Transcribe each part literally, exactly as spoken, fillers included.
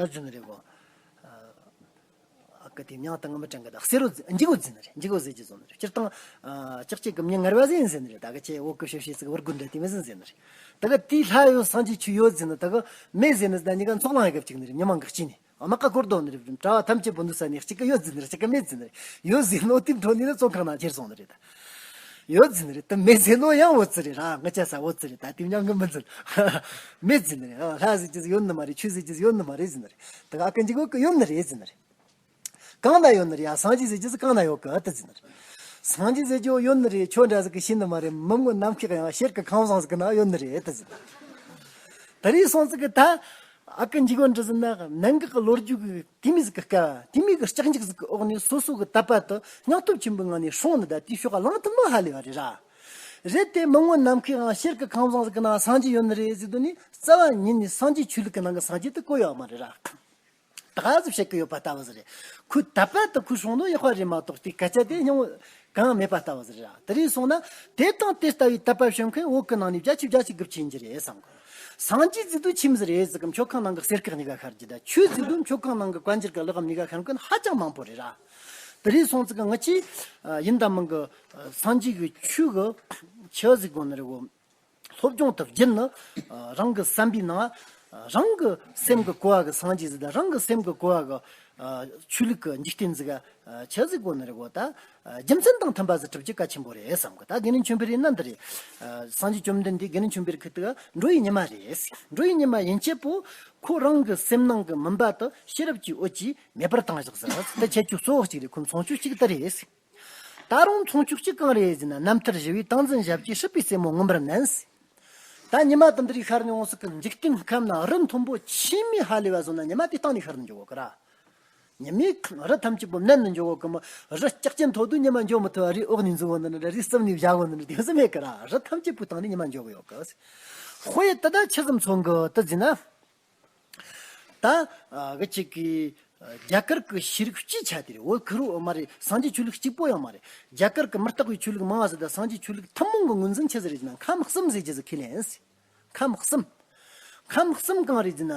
ཡར་རྒྱུ་ནི་རེད་གོ། ཨ་ཀི་དེ་མྱང་དང་ངི་མི་དྲན་གི་ད་གསེར་རོ་འཇིག་གོ་ཟེར་ནི་རེད། འཇིག་གོ་ཟེར་གྱི་བཟོ་ནི་རེད། སྤྱིར་བཏང་ཨ་ལྕགས་ཀྱི་གི་མྱི་ངར་བ་ཟེར་ཟེར་ནི་རེད། ད་གི་ཆེ་འོག་གི་ཤོ་ཤེ་ཟིག་བར་དགོན་འདྲ་དེ་མི་ཟིན་ཟེར་ནི་རེད། ད་གི་དེའི་ལྷ་ཡོད་སངས་རྒྱས་ཆོས་ཡོད་ཟེར་ནི། ད་གི་མེད་ཟེར་ནི་ཟེར་ད་གཉིས་ཀ་འཚོགས་ལང་ཡི་གི་གཅིག་ནི་རེད། མྱི་མང་གི་གཅིག་ནི། ཨ་མ་ཀ་སྐོར་དོ་ནི་རེད། གྲྭ་བ་ཐམས་ཅད་པོ་འདུག་ས་ནས་གཅིག་གི་ཡོད་ཟེར་ནི་རེད། གཅིག་གི་མེད་ཟེར་ནི་རེད། ཡོད་ཟེར་ནོ་དེ་འཕྲོ་ནི་ནི་བཙོན་ཁང་ནང་ཁྱེར་སོང་ནི་རེད། ད་ཡོད་ཟེར་ནི་རེད། དེ་མེད་ཟེར་ནོ་ཡང་འོ་ཙི་རེད་ར། ང་ཅག་ས་འོ་ཙི་རེད། ད་དེ་མྱང་གི་མི་འཛིན། མེད་ཟེར་ནི་རེད། ཨ་ལྷ་ཟེར་གྱི་ཡོད་ནི་མ་རེད། ཆོས་ཟེར་གྱི་ཡོད་ནི་མ་རེད་ཟེར་ནི་རེད། ད་ག་ཨ་ཀི་འཇིག་གོ་གི་ཡོད་ནི་རེད་ཟེར་ནི་རེད། གང་ན་ཡོད་ནི་རེད། ཡ་སངས་རྒྱས་ཟེར་གྱི་ཟིག་གང་ན་ཡོད་གི་ཨ་ཏི་ཟེར་ནི་རེད། སངས་རྒྱས་ཟེར་གྱི་ཡོད་ནི་རེད། ཁྱོད་འདྲ་ཟིག་གི་ཤེས་ནི་མ་རེད། མི་མངོན་ནམ་མཁའི་ཡང་ཤེལ་གི་ཁང་བཟང་ཟིག་གི་ནང་ཡོད་ནི་རེད་ཨ་ཏི་ཟེར་ནི་རེད། དེ་རིང་སོང་ཟིག་གི་ད་ཨ་ཀི་འཇིག་གོ་འདྲི་ཟིན་ན་ནང་གི་ལོ་རྒྱུས་གི་དེ་མི་ཟིག་གི་སྐལ་བ། དེ་མི་གི་ལྕགས་འཇིག་ཟིག་གི་འོག་ནས་སོ་སོ་གི་དད་པ་དེ་སྙིང་སྟོབས་ཆེན་པོའི་ངང་ནས་སྲུང་ནི། ད་དེའི་ཕྱོགས་ག་ལངས་ཐུབ་ནོ་ཧ་ལས་པ་རེད་ར། རེད་དེ་མི་མངོན་ནམ་མཁའི་ཡང་ཤེལ་གི་ཁང་བཟང་ཟིག་གི་ནང་སངས་རྒྱས་ཡོད་ནི་རེད་ཟེར་དུས་ནི་རྩ་བ་ཉིད་ནས་སངས་རྒྱས་ཆོས་ལུགས་གི་ནང་གི་སངས་རྒྱས་དེ་གོ་ཡོད་མ་རེད་ར། ད་ག་ཟིག་བཤད་གི་ཡོད་པ་ལྟ་བུ་ཟིག་རེད། ཁོའི་དད་པ་དེ་ཁོའི་སྲུང་ནོ་ཡག་པ་རེད་མ་གཏོགས་དེ་སྐད་ཆ་དེ་སྙིང་གང་མེད་པ་ལྟ་བུ་ཟིག་རེད་ར། དེ་རིང་སོང་ན་དེ་དང་དེ་ལྟ་བུའི་དད་པ་བྱེད་མཁན་བོད་གི་ནང་ནས་བརྒྱ་ཆ་བརྒྱད་ཅུ་གི་བཅུ་ཡིན་གྱི་རེད་བསམ་གི། སངས་རྒྱས་ཟེར་དུས་ཆི་མོ་ཟིག་རེད་ཟེར་གི། མཆོད་ཁང་ནང་གི་གསེར་ཁེག་གཉིས་ཀ་ཤར་གྱི། ད་ཆོས་ཟེར་དུས་མཆོད་ཁང་ནང་གི་བཀའ་འགྱུར་གི་ཀློག་ལམ་གཉིས་ཀ་ཤར་མཁན་ཧ་ཅང་མང་པོ་རེད་ར། དེ་རིང་སོང་ཙི་གི་ང་ཅི་ཡིན་ད་མིན་གི་སངས་རྒྱས་གི་ཆོས་གི་ཆི་ཟིག་གོ་ནི་རེད་གོ། སློབ་སྦྱོང་དུ་བརྒྱུད་ནི། རང་གི་བསམ་པའི་ནང་རང་གི་སེམས་ཀྱི་གོ་བ་གི་སངས་རྒྱས་ཟིག་དང་། རང་གི་སེམས་ཀྱི་གོ་བ་གི་ཆོས་ལུགས་ཀྱི་འཇིག་རྟེན་ཟིག་ག་ཆི་ཟིག་གོ་ནི་རེད་གོ། ད་རྒྱུ་མཚན་དང་མཐུན་པ་ཟིག་གྲུབ་རྒྱུ་གལ་ཆེན་པོ་རེད་བསམ་གི། ད་དགེ་འདུན་ཆོས་འཕེལ་ཡིན་ན་འདི་རེད། སངས་རྒྱས་བཅོམ་ལྡན་འདས་དགེ་འདུན་ཆོས་འཕེལ་ཁུ་ཏི་ག་འགྲོ་བའི་ཉི་མ་རེད། འགྲོ་བའི་ཉི་མ་ཡིན་ཆེད་པོ་ཁོ་རང་གི་སེམས་ནང་གི་མུན་པ་དེ་ཤེས་རབ་ཀྱི་འོད་ཀྱིས་མེད་པར་བཏང་བཞག་ཟིག། དེ་ཁྱད་ཆོས་གཙོ་བོ་གཅིག་རེད། ཁོ་མཚོན་ཆ་གཅིག་དེ་རེད། ད་རུང་མཚོན་ཆ་གཅིག་གང་རེད་ཟེར་ན། རྣམ་ཐར་ཞི་བའི་ཏིང་འཛིན་ཞབས་ཀྱིས་སྲིད་པའི་རྩེ་མོ་མངོན་པར་མནན། ད་ཉི་མ་དེ་འདི་རིགས་ཤར་མྱོང་ཟིག་གི། འཇིག་རྟེན་ཁམས་ན་རི་མཐོན་པོ་ཆེས་མི་ཧ་ལས་པ་བཟོ་ན་ཉི་མ་དེ་སྟེང་ནས་ཤར་ནི་འཇོག་གོ་གི་ར། ཉི་མས་རི་ཐམས་ཅད་པོ་མནན་ནི་འཇོག་གོ་གི་མོ། རི་ལྕགས་ཅན་མཐོ་དུས་ཉི་མ་འཇོག་མི་ཐུབ་པ་རི་འོག་ནས་འཛུལ་གོ་ནི་རེད། རི་རྩིབ་ནས་བཞག་གོ་ནི་རེད། དེ་ཟིག་མེད་གི་ར། རི་ཐམས་ཅད་པོའི་སྟེང་ནས་ཉི་མ་འཇོག་གི་ཡོད་གི། དཔེ་དེ་ད་ཆི་ཟིག་མཚོན་གི་དེ་ཟེར་ན། ད་ཨ་གི་ཅིག་གི་ཨ་རྒྱ་གར་གི་ཤེས་རིག་སྤྱིའི་ཆ་དེ་རེད། བོད་ཁུ་རུ་མ་རེད། སངས་རྒྱས་ཆོས་ལུགས་གཅིག་པོ་ཡང་མ་རེད། རྒྱ་གར་གི་མུ་སྟེགས་པའི་ཆོས་ལུགས་མང་བ་ཟིག་དང་། སངས་རྒྱས་ཆོས་ལུགས་ཐུན་མོང་གི་ངོས་འཛིན་ཆི་ཟིག་རེད་ཟེར་ན། ཁམས་གསུམ་ཟེར་རྒྱུ་ཟིག་ཁས་ལེན། ཁམས་གསུམ། ཁམས་གསུམ་གང་རེད་ཟེར་ན།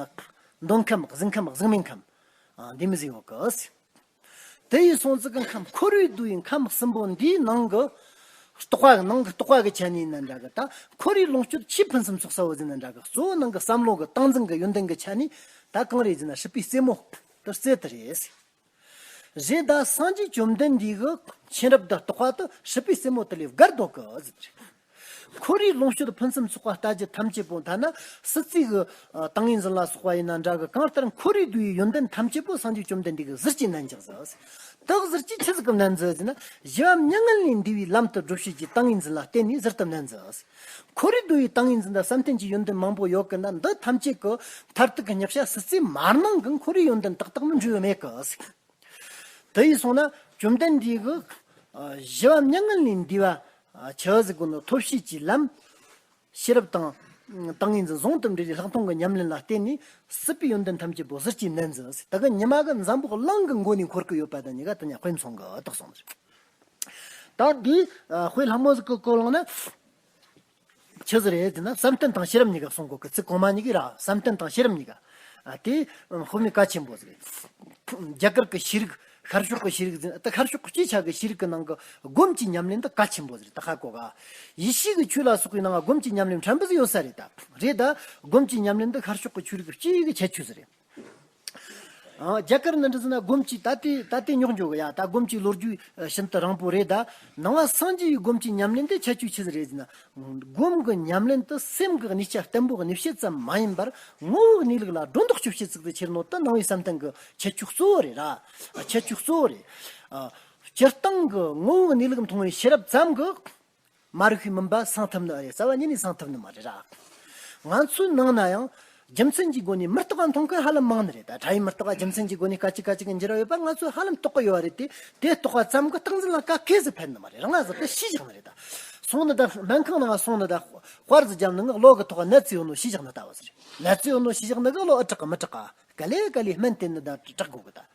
མདོ་ཁམས། གཟུགས་ཁམས། གཟུགས་མེད་ཁམས། ཨ་འདི་མོ་ཟིག་ཡོད་གི། དེ་ཡི་སོང་ཙི་གི་ཁམས་ཁོར་ཡུག་བསྡུས་པའི་ཁམས་གསུམ་པོ་འདིའི་ནང་གི་རྟོག་པ་གི་ནང་གི་རྟོག་པ་གི་ཆ་ནས་ཡིན་ན་འདྲ་གི། ད་ཁོར་ཡུག་ལོངས་སྤྱོད་ཆེས་ཕུན་སུམ་ཚོགས་ས་བོ་ཟེར་ན་འདྲ་གི། གཙོ་བོ་ནང་གི་བསམ་བློ་གི་ཏིང་འཛིན་གི་ཡོན་ཏན་གི་ཆ་ནས་ད་གང་རེད་ཟེར་ན། སྲིད་པའི་རྩེ་མོ་དེ་རྩེ་དེ་རེད། རེད། ད་སངས་རྒྱས་བཅོམ་ལྡན་འདས་གི་མཁྱེན་རབ་དང་རྟོགས་པ་དེ་སྲིད་པའི་རྩེ་མོ་དེ་ལས་བརྒལ་འདུག་གི་ཟེར། ཁོར་ཡུག་ལོངས་སྤྱོད་ཕུན་སུམ་ཚོགས་པ་ལྟ་རྒྱུ་ཐམས་ཅད་པོ་ཐ་ན་སྲིད་རྩེ་གི་ཨ་ཏིང་ངེ་འཛིན་ལ་སོགས་པ་ཡིན་ན་འདྲ་གི། གང་ལྟར་ཁོར་ཡུག་བསྡུས་པའི་ཡོན་ཏན་ཐམས་ཅད་པོ་སངས་རྒྱས་བཅོམ་ལྡན་འདས་ཀྱིས་ཟུར་གྱིས་མནན་བཞག་ཟིག། དེ་ཟུར་གྱིས་ཆི་ཟིག་གིས་མནན་ཟིག་ཟེར་ན། ཞི་བ་མྱ་ངན་ལས་འདས་པའི་ལམ་དུ་སྒྲུབ་བྱེད་ཀྱི་ཏིང་ངེ་འཛིན་ལ་བརྟེན་ནས་ཟུར་དུ་མནན་ཟིག། ཁོར་ཡུག་བསྡུས་པའི་ཏིང་ངེ་འཛིན་དང་བསམ་གཏན་གྱི་ཡོན་ཏན་མང་པོ་ཡོད་གི། ན་འདི་ཐམས་ཅད་ཀྱི་མཐར་ཐུག་གི་བསྙེགས་བྱ་སྲིད་རྩེ་མ་ནང་གི་ཁོར་ཡུག་ཡོན་ཏན་ཏག་ཏག་མིན་འགྲོ་ཡོད་མེད་གི། དེ་ཡིན་སོང་ན་བཅོམ་ལྡན་འདས་ཀྱིས་ཨ་ཞི་བ་མྱ་ངན་ལས་འདས་པ་ཨ་ཆི་ཟིག་གོ་ནོ། ཐོབ་བྱེད་ཀྱི་ལམ། ཤེས་རབ་དང་ཏིང་ངེ་འཛིན་ཟུང་དུ་འབྲེལ་བའི་ལྷག་མཐོང་གི་ཉམས་ལེན་ལ་བརྟེན་ནས་སྲིད་པའི་ཡོན་ཏན་ཐམས་ཅད་པོ་ཟུར་གྱིས་མནན་ཟིག། དེ་གི་ཉི་མ་གི་འཛམ་བུ་གླིང་གི་མགོ་ནས་འཁོར་གི་ཡོད་པ་དང་གཉིས་ཀ་དེ་ཉ་དཔེ་མཚོན་གི་དག་སོང་ཟིག། ད་འདིའི་ཨ་དཔེ་ལྷ་མོ་ཟིག་གི་སྐོར་ལངས་ན། ཆི་ཟིག་རེད་ཟེར་ན། བསམ་གཏན་དང་ཤེས་རབ་གཉིས་ཀ་གསུང་གོ་གི། ཚིག་གོང་མ་གཉིས་ཀྱིས་ར། བསམ་གཏན་དང་ཤེས་རབ་གཉིས་ཀ། ཨ་དེ་དཔེ་མེད་གལ་ཆེན་པོ་ཟིག་རེད། རྒྱ་གར་གི་ཤེས་རིག་ཤར་ཕྱོགས་གི་ཤེས་རིག་ཟེར་ན། ད་ཤར་ཕྱོགས་གི་སྤྱིའི་ཆ་གི་ཤེས་རིག་གི་ནང་གི་སྒོམ་གྱི་ཉམས་ལེན་འདི་གལ་ཆེན་པོ་ཟིག་རེད། ད་ཧ་གོ་ག། ཡེ་ཤུ་གི་ཆོས་ལ་སོགས་པའི་ནང་སྒོམ་གྱི་ཉམས་ལེན་ཕྲན་བུ་ཟིག་ཡོད་ས་རེད་ད། རེད་ད། སྒོམ་གྱི་ཉམས་ལེན་འདི་ཤར་ཕྱོགས་གི་ཆོས་རིག་གི་སྤྱིའི་གི་ཁྱད་ཆོས་ཟིག་རེད། ཨ་རྒྱ་གར་ནི་འདྲ་ཟེར་ན་སྒོམ་གྱི་ད་ལྟའི་ད་ལྟའི་རྙོག་འཇོག་གི་ཡ། ད་སྒོམ་གྱི་ལོ་རྒྱུས་ཤིན་ཏུ་རིང་པོ་རེད་ད། ནང་པ་སངས་རྒྱས་པའི་སྒོམ་གྱི་ཉམས་ལེན་དེ་ཁྱད་ཆོས་ཆི་ཟིག་རེད་ཟེར་ན། སྒོམ་གྱི་ཉམས་ལེན་དེ་སེམས་ཀྱི་གནས་ཆ་བརྟན་པོ་གི་གནས་བྱེད་ཙམ་མ་ཡིན་པར་ངོ་བོའི་གནས་ལུགས་ལ་སྒྲོ་འདོགས་གཅོད་བྱེད་ཅིག་ཏུ་ཁྱེར་ནོ་དེ་ནང་པའི་བསམ་གཏན་གྱི་ཁྱད་ཆོས་གཙོ་བོ་རེད་ར། ཁྱད་ཆོས་གཙོ་བོ་རེད། ཨ་སྤྱིར་བཏང་གི་ངོ་བོའི་གནས་ལུགས་མཐོང་བའི་ཤེས་རབ་ཙམ་གྱིས་མ་རིག་པའི་མུན་པ་སངས་ཐུབ་ནི་རེད། རྩ་བ་ཉིད་ནས་སངས་ཐུབ་ནི་མ་རེད་ར། ང་ཚོའི་ནང་ན་ཡང་རྒྱུ་མཚན་གྱི་སྒོ་ནས་མི་རྟག་པ་མཐོང་མཁན་ཧ་ལམ་མང་ནི་རེད་ད། སྒྲ་ཡི་མི་རྟག་པ་རྒྱུ་མཚན་གྱི་སྒོ་ནས་སྐད་ཅིག་སྐད་ཅིག་གི་འགྱུར་བ་ཡོད་པ་ང་ཚོས་ཧ་ལམ་རྟོགས་ཀྱི་ཡོད་རེད་དེ། དེ་རྟོགས་པ་ཙམ་གྱིས་སྟངས་འཛིན་ལ་ག་གེ་ཟིག་ཕན་ནི་མ་རེད། རང་ང་ཟིག་དེ་ཤི་བཞག་ནི་རེད་ད། སོང་ནི་ད། སྨན་ཁང་ནང་སོང་ནི་ད། དཔར་ཟིག་བརྒྱབ་ནི་ངི་གློ་གི་ཐོག་ནད་ཚིག་ཡོད་ནོ་ཤི་བཞག་ནི་ལྟ་བུ་ཟིག་རེད། ནད་ཚིག་ཡོད་ནོ་ཤི་བཞག་ནི་གི་གློ་ཨེ་དྲག་གི་མི་དྲག་ག། ག་ལེ་ག་ལེ་སྨན་བསྟེན་ནི་ད་དྲག་དགོས་གི་ད།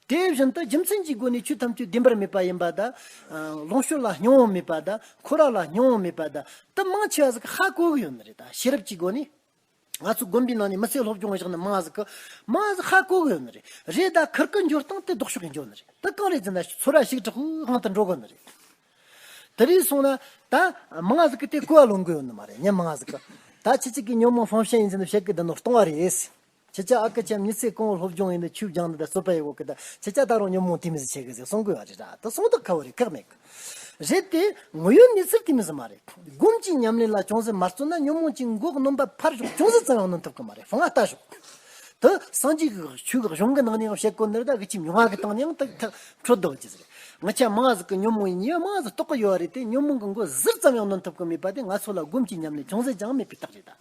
དེ་བཞིན་དུ་རྒྱུ་མཚན་གྱི་སྒོ་ནས་ཆོས་ཐམས་ཅད་བདེན་པར་མེད་པ་ཡིན་པ་དང་། ལོངས་སྤྱོད་ལ་སྙིང་པོ་མེད་པ་དང་། འཁོར་བ་ལ་སྙིང་པོ་མེད་པ་དང་། དེ་མང་ཆེ་བ་ཟིག་ཧ་གོ་གི་ཡོད་ནི་རེད་ད། ཤེས་རབ་ཀྱི་སྒོ་ནས། ང་ཚོའི་དགོན་པའི་ནང་ནས་མི་ཚེ་སློབ་སྦྱོང་བཞག་ནི་མང་ཟིག་གི། མང་ཟིག་ཧ་གོ་གི་ཡོད་ནི་རེད། རེད། ད་ཁུར་གི་འགྱོ་སྟངས་དེ་ལྡོག་ཕྱོགས་གི་འགྱོ་ནི་རེད། ད་གང་རེད་ཟེར་ན། ཚོར་བ་ཞིག་དྲག་པོའི་དབང་དུ་འགྲོ་གི་ནི་རེད། དེ་རིགས་སོང་ན། ད་མང་ཟིག་གི་དེ་གོ་བ་ལོན་གི་ཡོད་ནི་མ་རེད། ཉན་མང་ཟིག་གི། ད་ཁྱེད་ཅག་གི་ཉོན་མོངས་ཧྥང་ཤན་ཡིན་ཟེར་ནི་བཤད་གི། ད་ནོར་གཏོང་བ་རེད། ཁྱེད་ཅག་ཨ་ཁུ་ཆེམ་མི་ཚེ་གང་བོ་སློབ་སྦྱོང་ཡིན་ནི། ཆོས་སྦྱང་ནི། ད་རྩོད་པ་ཡི་འོག་གི། ད་ཁྱེད་ཅག་ད་རུང་ཉོན་མོངས་དེ་མི་ཟིག་ཆེ་གི་ཟེར་གསུང་གི་ཡོད་རེད། ད་ད་གསུང་དག་ཁ་བོ་རེད། ཁག་མེད་གི། རེད་དེ། དངོས་ཡོད་གནས་ཚུལ་དེ་མི་ཟིག་མ་རེད། སྒོམ་གྱི་ཉམས་ལེན་ལ་ཅུང་ཟད་མ་བརྩོན་ན། ཉོན་མོངས་ཀྱི་མགོ་གི་རྣོན་པ་ཕར་ཞོག་ཅུང་ཟད་ཙམ་ཡང་གནོན་ཐུབ་གི་མ་རེད། ཧྥང་ང་ལྟ་ཞོག། དེ་སངས་རྒྱས་ཀྱི་ཆོས་ཀྱི་གཞུང་གི་ནང་ནས་ཡང་བཤད་གོ་ནི་རེད། ད་གི་ཆི་མྱོང་བ་གི་སྟེང་ནས་ཡང་ད་ད་འཕྲོད་དོ་ཅི་ཟེར། ང་ཆ་མང་ཟིག་གི་ཉོན་མོངས་ཡིན་ཉེས་མང་ཟིག་རྟོགས་གི་ཡོད་རེད་དེ། ཉོན་མོངས་ཀྱི་མགོ་ཟུར་ཙམ་ཡང་གནོན་ཐུབ་གི་མེད་པ་དེ། ང་ཚོ་ལ་སྒོམ་གྱི་ཉམས་ལེན་ཅུང་ཟད་ཀྱང་མེད་པའི་རྟགས་རེད་ད།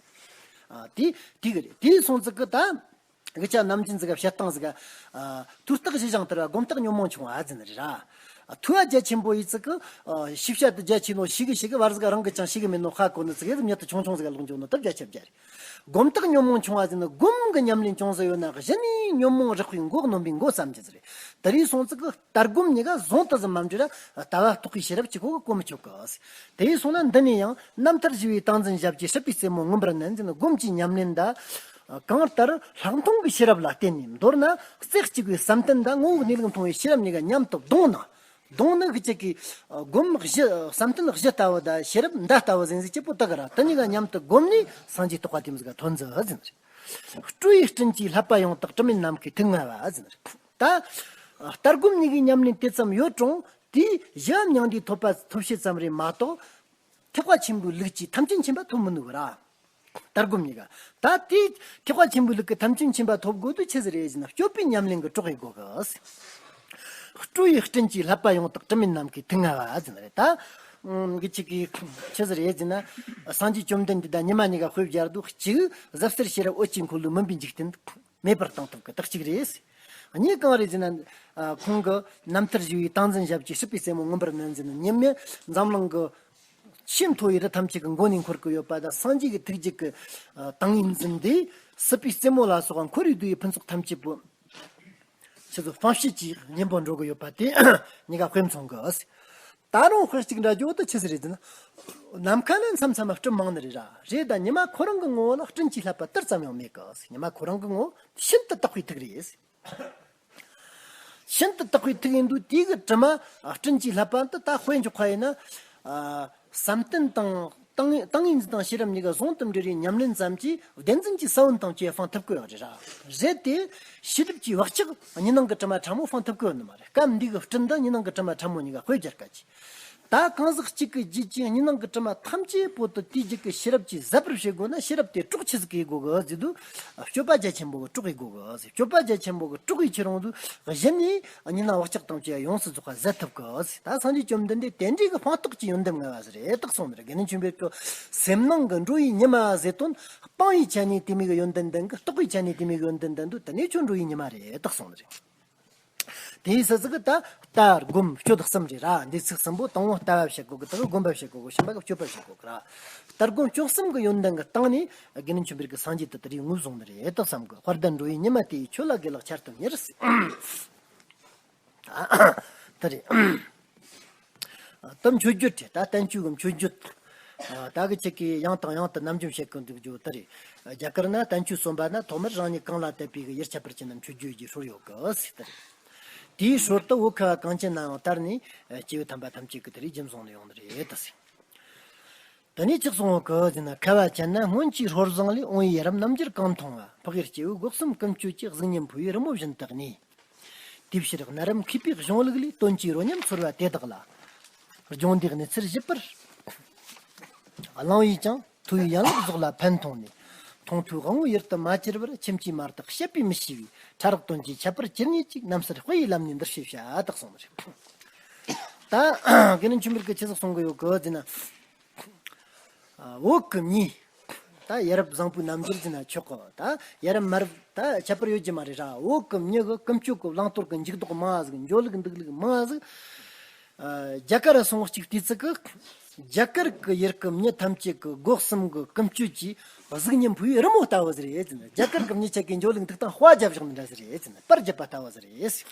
ཨ། དེ་དེ་གི་རེད། དེ་སོང་ཙི་གི་ད། གི་ཆ་ནམ་རྒྱུན་ཟིག་ག་བཤད་སྟངས་ཟིག་ག། ཨ། ཐོས་རྟགས་ཞི་ཞིང་དུལ་བ། སྒོམ་རྟགས་ཉོན་མོངས་ཆུང་བ་ཟེར་ནི་རེད་ར། ཨ། ཐོས་པ་རྒྱ་ཆེན་པོ་ཡིན་ཙི་གི། ཨ། ཤེས་བྱ་དེ་རྒྱ་ཆེ་ནོ་ཤེས་གི་ཤེས་གི། བར་ཟིག་ག་རང་གི་ཅང་ཤེས་གི་མེད་ནོ་ཧ་གོ་ནི་ཙི་གི། ཉེ་དུ་ཆུང་ཆུང་ཟིག་ག་ལོག་འཇོག་ནོ་སྟབས་བརྒྱ་ཆ་བརྒྱ་རེད། སྒོམ་རྟགས་ཉོན་མོངས་ཆུང་བ་ཟེར་ནི། སྒོམ་གི་ཉམས་ལེན་ཅུང་ཟད་ཡོད་ན། གཞི་ནས་ཉོན་མོངས་རགས་པའི་མགོ་གནོན་པའི་མགོ་བརྩམས་ཀྱི་ཟེར་རེད། དེ་རིགས་སོང་ཙི་གི་ལྟ་སྒོམ་གཉིས་ཀ་ཟུང་དུ་ཟིག་མ་འབྲེལ་ར། ལྟ་བ་རྟོགས་པའི་ཤེས་རབ་གཅིག་པོ་གིས་གོ་མི་ཆོད་གི། དེ་ཡིན་སོང་ན། འདི་ནས་ཡང་རྣམ་ཐར་ཞི་བའི་ཏིང་འཛིན་ཞབས་ཀྱིས། སྲིད་པའི་རྩེ་མོ་མངོན་པར་མནན་ཟེར་ནི། སྒོམ་གྱི་ཉམས་ལེན་ད། གང་ལྟར་ལྷག་མཐོང་གི་ཤེས་རབ་ལ་བརྟེན་ནས། མདོར་ན་རྩེ་གཅིག་པའི་བསམ་གཏན་དང་ངོ་བོ་གནས་ལུགས་མཐོང་བའི་ཤེས་རབ་གཉིས་ཀ་མཉམ་དུ་བསྡོངས་ན། བསྡོངས་ནི་གི་ཅིག་གི། སྒོམ་གཞི། བསམ་གཏན་གཞི་ལྟ་བུ་དང་ཤེས་རབ་མདའ་ལྟ་བུ་ཟེར་ཟིག་གཅིག་པོ་དག་གི་ར། དེ་གཉིས་ཀ་མཉམ་དུ་བསྒོམས་ནས་སངས་རྒྱས་རྟོགས་པ་དེ་མོ་ཟིག་ག་ཐོན་ཟིག་ཟེར་ནི་རེད། སྤྲོ་བའི་སྤྲིན་གྱིས་བསླབ་པ་ཡང་དག། དྲི་མེད་ནམ་མཁའི་ཐིག་ལྔ་བ་ཟེར་ནི་རེད། ད་ལྟ་སྒོམ་གཉིས་ཀའི་ཉམས་ལེན་དེ་ཙམ་ཡོད་རུང་། དེའི་གཞི་མྱང་འདས་ཐོབ་པ་ཐོབ་བྱེད་ཙམ་རེད་མ་གཏོགས། ཐེག་པ་ཆེན་པོའི་ལུགས་ཀྱི་ཐམས་ཅད་མཁྱེན་པ་ཐོབ་མི་ནུས་པ་ར། ལྟ་སྒོམ་གཉིས་ཀ། ད་དེའི་ཐེག་པ་ཆེན་པོའི་ལུགས་ཀྱི་ཐམས་ཅད་མཁྱེན་པ་ཐོབ་དགོས་དུས་ཆི་ཟིག་རེད་ཟེར་ན། སྤྱོད་པའི་ཉམས་ལེན་གྱི་གྲོགས་ཡིན་དགོས་གི། སྤྲོ་བའི་སྤྲིན་གྱིས་བསླབ་པ་ཡང་དག། དྲི་མེད་ནམ་མཁའི་ཐིག་ལྔ་བ་ཟེར་ནི་རེད་ད། ཨང་། གི་ཅིག་གི་ཆི་ཟིག་རེད་ཟེར་ན། སངས་རྒྱས་བཅོམ་ལྡན་འདས་དང་ཉི་མ་གཉིས་ཀ་དཔེ་སྦྱར་དུས། གཅིག་ཟབ་གསལ་ཤེས་རབ་འོད་ཀྱི་འཁོར་ལོའི་མུན་པའི་འཇིག་རྟེན་མེད་པར་བཏང་ཐུབ་གི་རྟགས་གཅིག་རེད། གཉིས་གང་རེད་ཟེར་ན། ཨ། ཁོང་གི་རྣམ་ཐར་ཞི་བའི་ཏིང་འཛིན་ཞབས་ཀྱིས། སྲིད་པའི་རྩེ་མོ་མངོན་པར་མནན་ཟེར་ནི། ཉི་མས་འཛམ་གླིང་གི་ཆེས་མཐོ་བའི་རི་ཐམས་ཅད་ཀྱི་མགོ་ནས་འཁོར་གི་ཡོད་པ་དང་། སངས་རྒྱས་ཀྱི་ཐུགས་རྒྱུད་ཀྱི་ཏིང་ངེ་འཛིན་དེ་སྲིད་པའི་རྩེ་མོ་ལ་སོགས་པ་འཁོར་བའི་རྡོ་ཡི་ཕུན་ཚོགས་ཐམས་ཅད་པོ། ཁྱེད་ཚོ་ཧྥང་ཤི་ཅིག་གཉེན་པོ་འགྲོ་གི་ཡོད་པ་དེ་གཉིས་ཀ་དཔེ་མཚོན་གི། ད་རུང་དཔེ་གཅིག་འདྲ་བརྗོད་དུས་ཆི་ཟིག་རེད་ཟེར་ན། ནམ་མཁའ་ན་མཚམས་མཚམས་སྤྲིན་མང་ནི་རེད་ར། རེད། ད་ཉི་མ་ཁོ་རང་གི་ངོ་བོ་ལ་སྤྲིན་གྱིས་བསླད་པ་དེ་ཙམ་ཡང་མེད་གི། ཉི་མ་ཁོ་རང་གི་ངོ་བོ་ཤིན་ཏུ་དག་པའི་ཐིག་རེད། ཤིན་ཏུ་དག་པའི་ཐིག་ཡིན་དུས། དེ་གི་དྲི་མ་སྤྲིན་གྱིས་བསླད་པ་འདི་ད་དཔེ་འཇོག་པ་ཡིན་ན། ཨ། བསམ་གཏན་དང་ཏིང་ངེ་འཛིན་དང་ཤེས་རབ་གཉིས་ཀ་ཟུང་དུ་འབྲེལ་བའི་ཉམས་ལེན་ཙམ་གྱིས་བདེན་འཛིན་གྱི་ས་བོན་དང་བཅས་སྤང་ཐུབ་ཀྱི་ཡོད་རེད་ར། རེད་དེ། ཤེས་རབ་ཀྱི་བག་ཆགས་གཉིས་སྣང་གི་དྲི་མ་ཕྲ་མོ་སྤང་ཐུབ་ཀྱི་ཡོད་ནི་མ་རེད། སྐབས་འདི་གི་སྤྲིན་འདི་གཉིས་སྣང་གི་དྲི་མ་ཕྲ་མོ་གཉིས་ཀ་དཔེ་སྦྱར་སྐད་ཀྱིས། ད་གང་ཟག་གཅིག་གི་རྒྱུད་ཀྱི་གཉིས་སྣང་གི་དྲི་མ་ཐམས་ཅད་པོ་དེ་དེའི་རྒྱུད་ཀྱི་ཤེས་རབ་ཀྱིས་ཟད་པར་བྱེད་དགོས་ན། ཤེས་རབ་དེ་གྲོགས་ཆི་ཟིག་གིས་དགོས་གི་ཟེར་དུས། སྤྱོད་པ་རྒྱ་ཆེན་པོ་གི་གྲོགས་ཡིན་དགོས་གི། སྤྱོད་པ་རྒྱ་ཆེན་པོ་གི་གྲོགས་ཡིན་ཁྱེར་ཡོང་དུས། གཞི་ནས་གཉིས་སྣང་བག་ཆགས་དང་བཅས་ཡོངས་སུ་རྫོགས་པ་ཟད་ཐུབ་གི། ད་སངས་རྒྱས་བཅོམ་ལྡན་འདས་དེ་འདྲའི་གི་སྤངས་རྟོགས་ཀྱི་ཡོན་ཏན་མངའ་བ་ཟིག་རེད་རྟགས་སོང་ནི་རེད། དགེ་འདུན་ཆོས་འཕེལ་གྱིས་སེམས་སྣང་གི་འགྲོ་བའི་ཉི་མ་ཟེར་དོན། སྤང་བའི་ཆ་ནས་དེ་མོ་གི་ཡོན་ཏན་ལྡན་གི། རྟོགས་པའི་ཆ་ནས་དེ་མོ་གི་ཡོན་ཏན་ལྡན་དུས། དེ་ནས་ཁྱོད་འགྲོ་བའི་ཉི་མ་རེད་རྟགས་སོང་ནི་རེད། དེའི་སྲིད་ཟིག་གི་ད་ལྟ་སྒོམ་སྤྱོད་གསུམ་རེད་ར། འདི་ཚིག་གསུམ་པོ། དང་པོ་ལྟ་བ་བྱེད་དགོས་གི། དེ་གི་སྒོམ་པ་བྱེད་དགོས་གི། གཞན་པ་གི་སྤྱོད་པ་བྱེད་དགོས་གི་ར། ལྟ་སྒོམ་སྤྱོད་གསུམ་གི་ཡོན་ཏན་གི་སྟེང་ནས་དགེ་འདུན་ཆོས་འཕེལ་གྱིས་སངས་རྒྱས་དེ་དེ་རིགས་ངོས་བཟུང་ནི་རེད་དག་བསམ་གི། དཔལ་ལྡན་འགྲོ་བའི་ཉི་མ་དེ་ཡི། ཁྱོད་ལ་དགེ་ལེགས་ཆར་དུ་ཉེར་ཟེར། དེ་རེད། དེ་མཆོད་བརྗོད་རེད། ད་བསྟན་བཅོས་ཀྱི་མཆོད་བརྗོད། ད་གི་ཅིག་གིས་ཡང་དང་ཡང་དུ་ནམ་རྒྱུན་བཤད་གི་འདུག་རྒྱུ་དེ་རེད། རྒྱ་གར་ན་བསྟན་བཅོས་གསུམ་པ་ན། ཐོག་མར་རང་ཉིད་གང་ལ་དད་པའི་གི་ཡུལ་ཁྱད་པར་ཅན་ན་མཆོད་བརྗོད་ཀྱི་སྲོལ་ཡོད་གི་ཟེར། དེ་རེད། དེའི་སྲོལ་དུ་བོད་ཁ་བ་གངས་ཅན་ན་ཡང་དར་ནས། སྐྱེས་བུ་དམ་པ་ཐམས་ཅད་ཀྱིས་དེ་རིགས་རྒྱུན་བཟུང་ནས་ཡོང་ནི་རེད་ད་ཟེར། དེ་ནས་ཅི་གསུངས་གི་ཟེར་ན། ཁ་བ་ཅན་ན་སྔོན་གྱི་ཧོར་བཟང་ལས། འོང་བའི་ཡ་རབས་རྣམ་འགྱུར་གང་མཐོང་བ། འཕགས་ཡུལ་སྐྱེ་བོའི་སྒོ་གསུམ་ཀུན་སྤྱོད་ཀྱི། གཟུགས་བརྙན་འཕོ་བའི་རི་མོ་བཞིན་དུ་གནས། དེའི་ཕྱིར་གནའ་རབས་མཁས་པའི་གཞུང་ལུགས་ལས། དོན་གྱི་རོ་མཉམ་ཚོར་བ་དེ་དག་ལ། སྦྱོང་བརྡར་གནས་ཚུལ་ཞིབ་པར་བླངས་པས་ཀྱང་། མཐོ་བའི་ཡན་ལག་ཟོག་ལ་ཕན་མཐོང་ནས། མཐོང་ཐོས་དབང་པོ་ཡུལ་དུ་མ་གྱུར་པར། ཁྱིམ་གྱིས་མ་བརྟགས་བཤད་པས་མི་ཤེས་པའི། ཕྲ་རགས་དོན་གྱི་ཁྱད་པར་ཇི་སྙེད་ཅིག། རྣམ་གསལ་དཔེ་ཡི་ལམ་ནས་འདིར་ཞེས་བྱ་དག་གསུངས་པ་རེད། ད་དགེ་འདུན་ཆོས་འཕེལ་གྱིས་ཆི་ཟིག་གསུང་གི་ཡོད་གི་ཟེར་ན། ཨ། བོད་ཀྱི་མྱི། ད་ཡ་རབས་བཟང་པོའི་རྣམ་འགྱུར་ཟེར་ན་ཆོག་གི། ད་ཡ་རབས་མ་རབས་ད་ཁྱད་པར་ཡོད་རྒྱུ་མ་རེད་ར། བོད་ཀྱི་མྱི་གི་ཀུན་སྤྱོད་ཀྱི་བླང་དོར་གྱི་འཇུག་ལྡོག་མང་ཟིག། འཇོག་ལུགས་འདུག་ལུགས་མང་ཟིག། ཨ། རྒྱ་གར་སོང་གཅིག་དུས་ཙི་གི། རྒྱ་གར་གྱི་ཡུལ་གྱི་མྱི་ཐམས་ཅད་ཀྱི་སྒོ་གསུམ་གྱི་ཀུན་སྤྱོད་ཀྱི་གཟུགས་བརྙན་འཕོ་བའི་རི་མོ་ལྟ་བུ་ཟིག་རེད་ཟེར་ན། རྒྱ་གར་གྱི་མྱི་ཆ་གི་འཇོག་ལུགས་འདུག་སྟངས་དཔའ་བརྒྱབ་བཞག་ནི་འདྲ་ཟིག་རེད་ཟེར་ན། པར་བརྒྱབ་པ་ལྟ་བུ་ཟིག་རེད་ཟེར།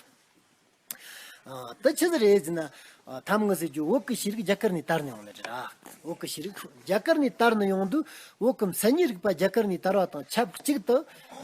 ཨ། དེ་ཆི་ཟིག་རེད་ཟེར་ན། ཨ། ཐམ་ངི་ཟེར་རྒྱུ་བོད་ཀྱི་ཤེས་རིག་རྒྱ་གར་ནས་དར་ནས་ཡོང་ནི་རེད་ར། བོད་ཀྱི་ཤེས་རིག་རྒྱ་གར་ནས་དར་ནས་ཡོང་དུས་བོད་ཀྱི་མཚན་ཉིད་རིག་པ་རྒྱ་གར་ནས་དར་བ་དང་ཆབས་ཅིག་ཏུ་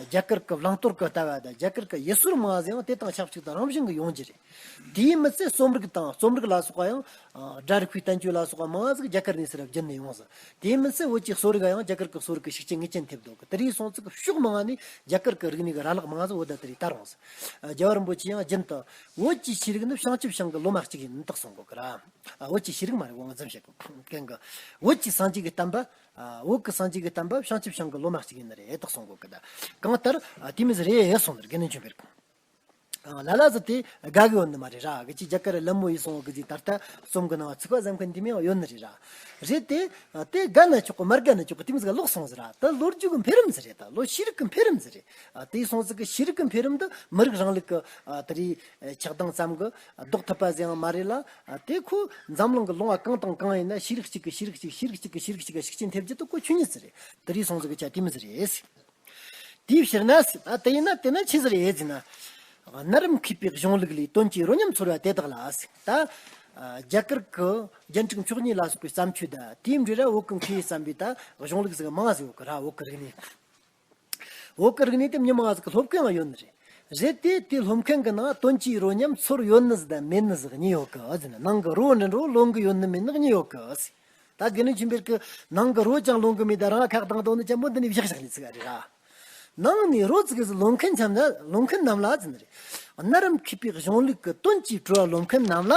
རྒྱ་གར་གྱི་བླང་དོར་གྱི་ལྟ་བ་དང་རྒྱ་གར་གྱི་ཡུལ་སྲོལ་མང་ཟིག་ཡང་དེ་དང་ཆབས་ཅིག་ཏུ་རང་བཞིན་གྱིས་ཡོང་རྒྱུ་རེད། དེའི་མི་ཚད་རྩོམ་རིག་དང་རྩོམ་རིག་ལ་སོགས་པ་ཡང་ཨ། སྒྲ་རིག་པའི་བསྟན་བཅོས་ལ་སོགས་པ་མང་ཟིག་རྒྱ་གར་ནས་ཟེར་བརྒྱུད་ནས་ཡོང་ཟིག་དེའི་མི་ཚད་བོད་ཀྱི་གསོ་རིག་ཡང་རྒྱ་གར་གྱི་གསོ་རིག་གི་ཤུགས་རྐྱེན་ངེས་ཅན་ཐེབས་འདུག་དེ་རིགས་སོང་ཙིག་ཕྱོགས་མང་ནས་རྒྱ་གར་གྱི་རིག་གནས་ཀྱི་ར་ལག་མང་ཟིག་བོད་ད་དེ་རིགས་དར་འོང་ཟིག་རྒྱལ་བ་རིན་པོ་ཆེ་ཡང་རྒྱུན་དུ་བོད་ཀྱི་ཤེས་རིག་ནི་བྱང་ཆུབ་ཤིང་གི་ལོ་མ་གཅིག་ཡིན་ནི་དག་གསུང་གོ་གི་ར། ཨ། བོད་ཀྱི་ཤེས་རིག་མ་རེད་དབང་འཛིན་བྱེད་གོ་གན་གི། བོད་ཀྱི་སངས་རྒྱས་ཀྱི་བསྟན་པ། ཨ། བོད་ཀྱི་སངས་རྒྱས་ཀྱི་བསྟན་པ་བྱང་ཆུབ་ཤིང་གི་ལོ་མ་གཅིག་ཡིན་ནི་རེད་དག་གསུང་གོ་གི་ད། གང་ལྟར་ཨ། དེ་མི་ཟེར་རེད་གསུང་ནི་རེད་དགེ་འདུན་ཆོས་འཕེལ་གི། ཨ། ལ་ལ་ཟིག་དེ་དགའ་གི་ཡོད་ནི་མ་རེད་ར། གི་ཅི་རྒྱ་གར་ལམ་མོ་ཡིས་སོང་གི་ཟིག་ད་ལྟ་རྩོམ་གི་ནང་ཚིག་པ་བཟང་མཁན་དེ་མིན་ཡོད་ནི་རེད་ར། རེད་དེ། ཨ། དེ་དགའ་ན་ཆོག་གི་མ་དགའ་ན་ཆོག་གི་དེ་མི་ཟིག་ལོག་སོང་ཟིག་ར། ད་ལོ་རྒྱུས་གི་འཕེལ་རིམ་ཟིག་རེད། ད་ལོ་ཤེས་རིག་གི་འཕེལ་རིམ་ཟིག་རེད། ཨ། དེ་སོང་ཟིག་གི་ཤེས་རིག་གི་འཕེལ་རིམ་དུ་མི་རིགས་རིང་ལུགས་གི་ཨ། དེ་རིགས་ཆགས་སྡང་ཙམ་གི་ལྡོག་ཐུབ་པ་ཟིག་ཡང་མ་རེད་ལ། ཨ། དེ་ཁོ་འཛམ་གླིང་གི་ལུང་བ་གང་དང་གང་ཡིན་ན་ཤེས་རིག་གཅིག་གི་ཤེས་རིག་གཅིག་ཤེས་རིག་གཅིག་གི་ཤེས་རིག་གཅིག་གི་ཤུགས་རྐྱེན་ཐེབས་རྒྱུ་དེ་ཁོ་ཆོས་ཉིད་ཟིག་རེད། དེ་རིགས་སོང་ཟིག་གི་ཆ་དེ་མི་ཟིག་རེད། དེའི་ཕྱིར་ན། ཨ། དེ་ཡིན་ན་དེ་ན་ཆི་ཟིག་རེད་ཟེར་ན། གནའ་རབས་མཁས་པའི་གཞུང་ལུགས་ལས་དོན་གྱི་རོ་མཉམ་ཚོར་བ་དེ་དག་ལ་ཟེར། ད། ཨ། རྒྱ་གར་གྱི་རྒྱན་དྲུག་མཆོག་གཉིས་ལ་སོགས་པའི་བརྩམས་ཆོས་དང་དེའི་འབྲེལ་བ་བོད་ཀྱི་མཁས་པས་བརྩམས་པའི་ད་གཞུང་ལུགས་ཟིག་མང་ཟིག་ཡོད་གི་ར། བོད་ཀྱི་རིག་གནས། བོད་ཀྱི་རིག་གནས་དེ་མི་མང་ཟིག་གི་སློབ་མཁན་ཡང་ཡོད་ནི་རེད། རེད་དེ་དེ་སློབ་མཁན་གྱི་ནང་དོན་གྱི་རོ་མཉམ་ཚོར་ཡོད་ནི་ཟིག་དང་མེད་ནི་ཟིག་གཉིས་ཡོད་གི་ཟེར་ན། ནང་གི་རོ་འདྲ་འདྲ་ལོན་གི་ཡོད་ནི་མེད་ནི་གཉིས་ཡོད་གི་ཟེར། ད་དགེ་འདུན་ཆོས་འཕེལ་གྱི་ནང་གི་རོ་ཅང་ལོན་གི་མེད། ད་རང་ཁ་བཏང་དོ་ནི་ཅང་པོ་འདི་ནས་བཞག་བཞག་ནི་ཟིག་རེད་ར། ནང་ནས་རོ་ཙིག་གེ་ཟིག་ལོན་མཁན་འཆམ་ན་ལོན་མཁན་རྣམས་ལ་ཟེར་ནི་རེད། གནའ་རབས་མཁས་པའི་གཞུང་ལུགས་ཀྱི་དོན་གྱི་གྲོལ་བ་ལོན་མཁན་རྣམས་ལ།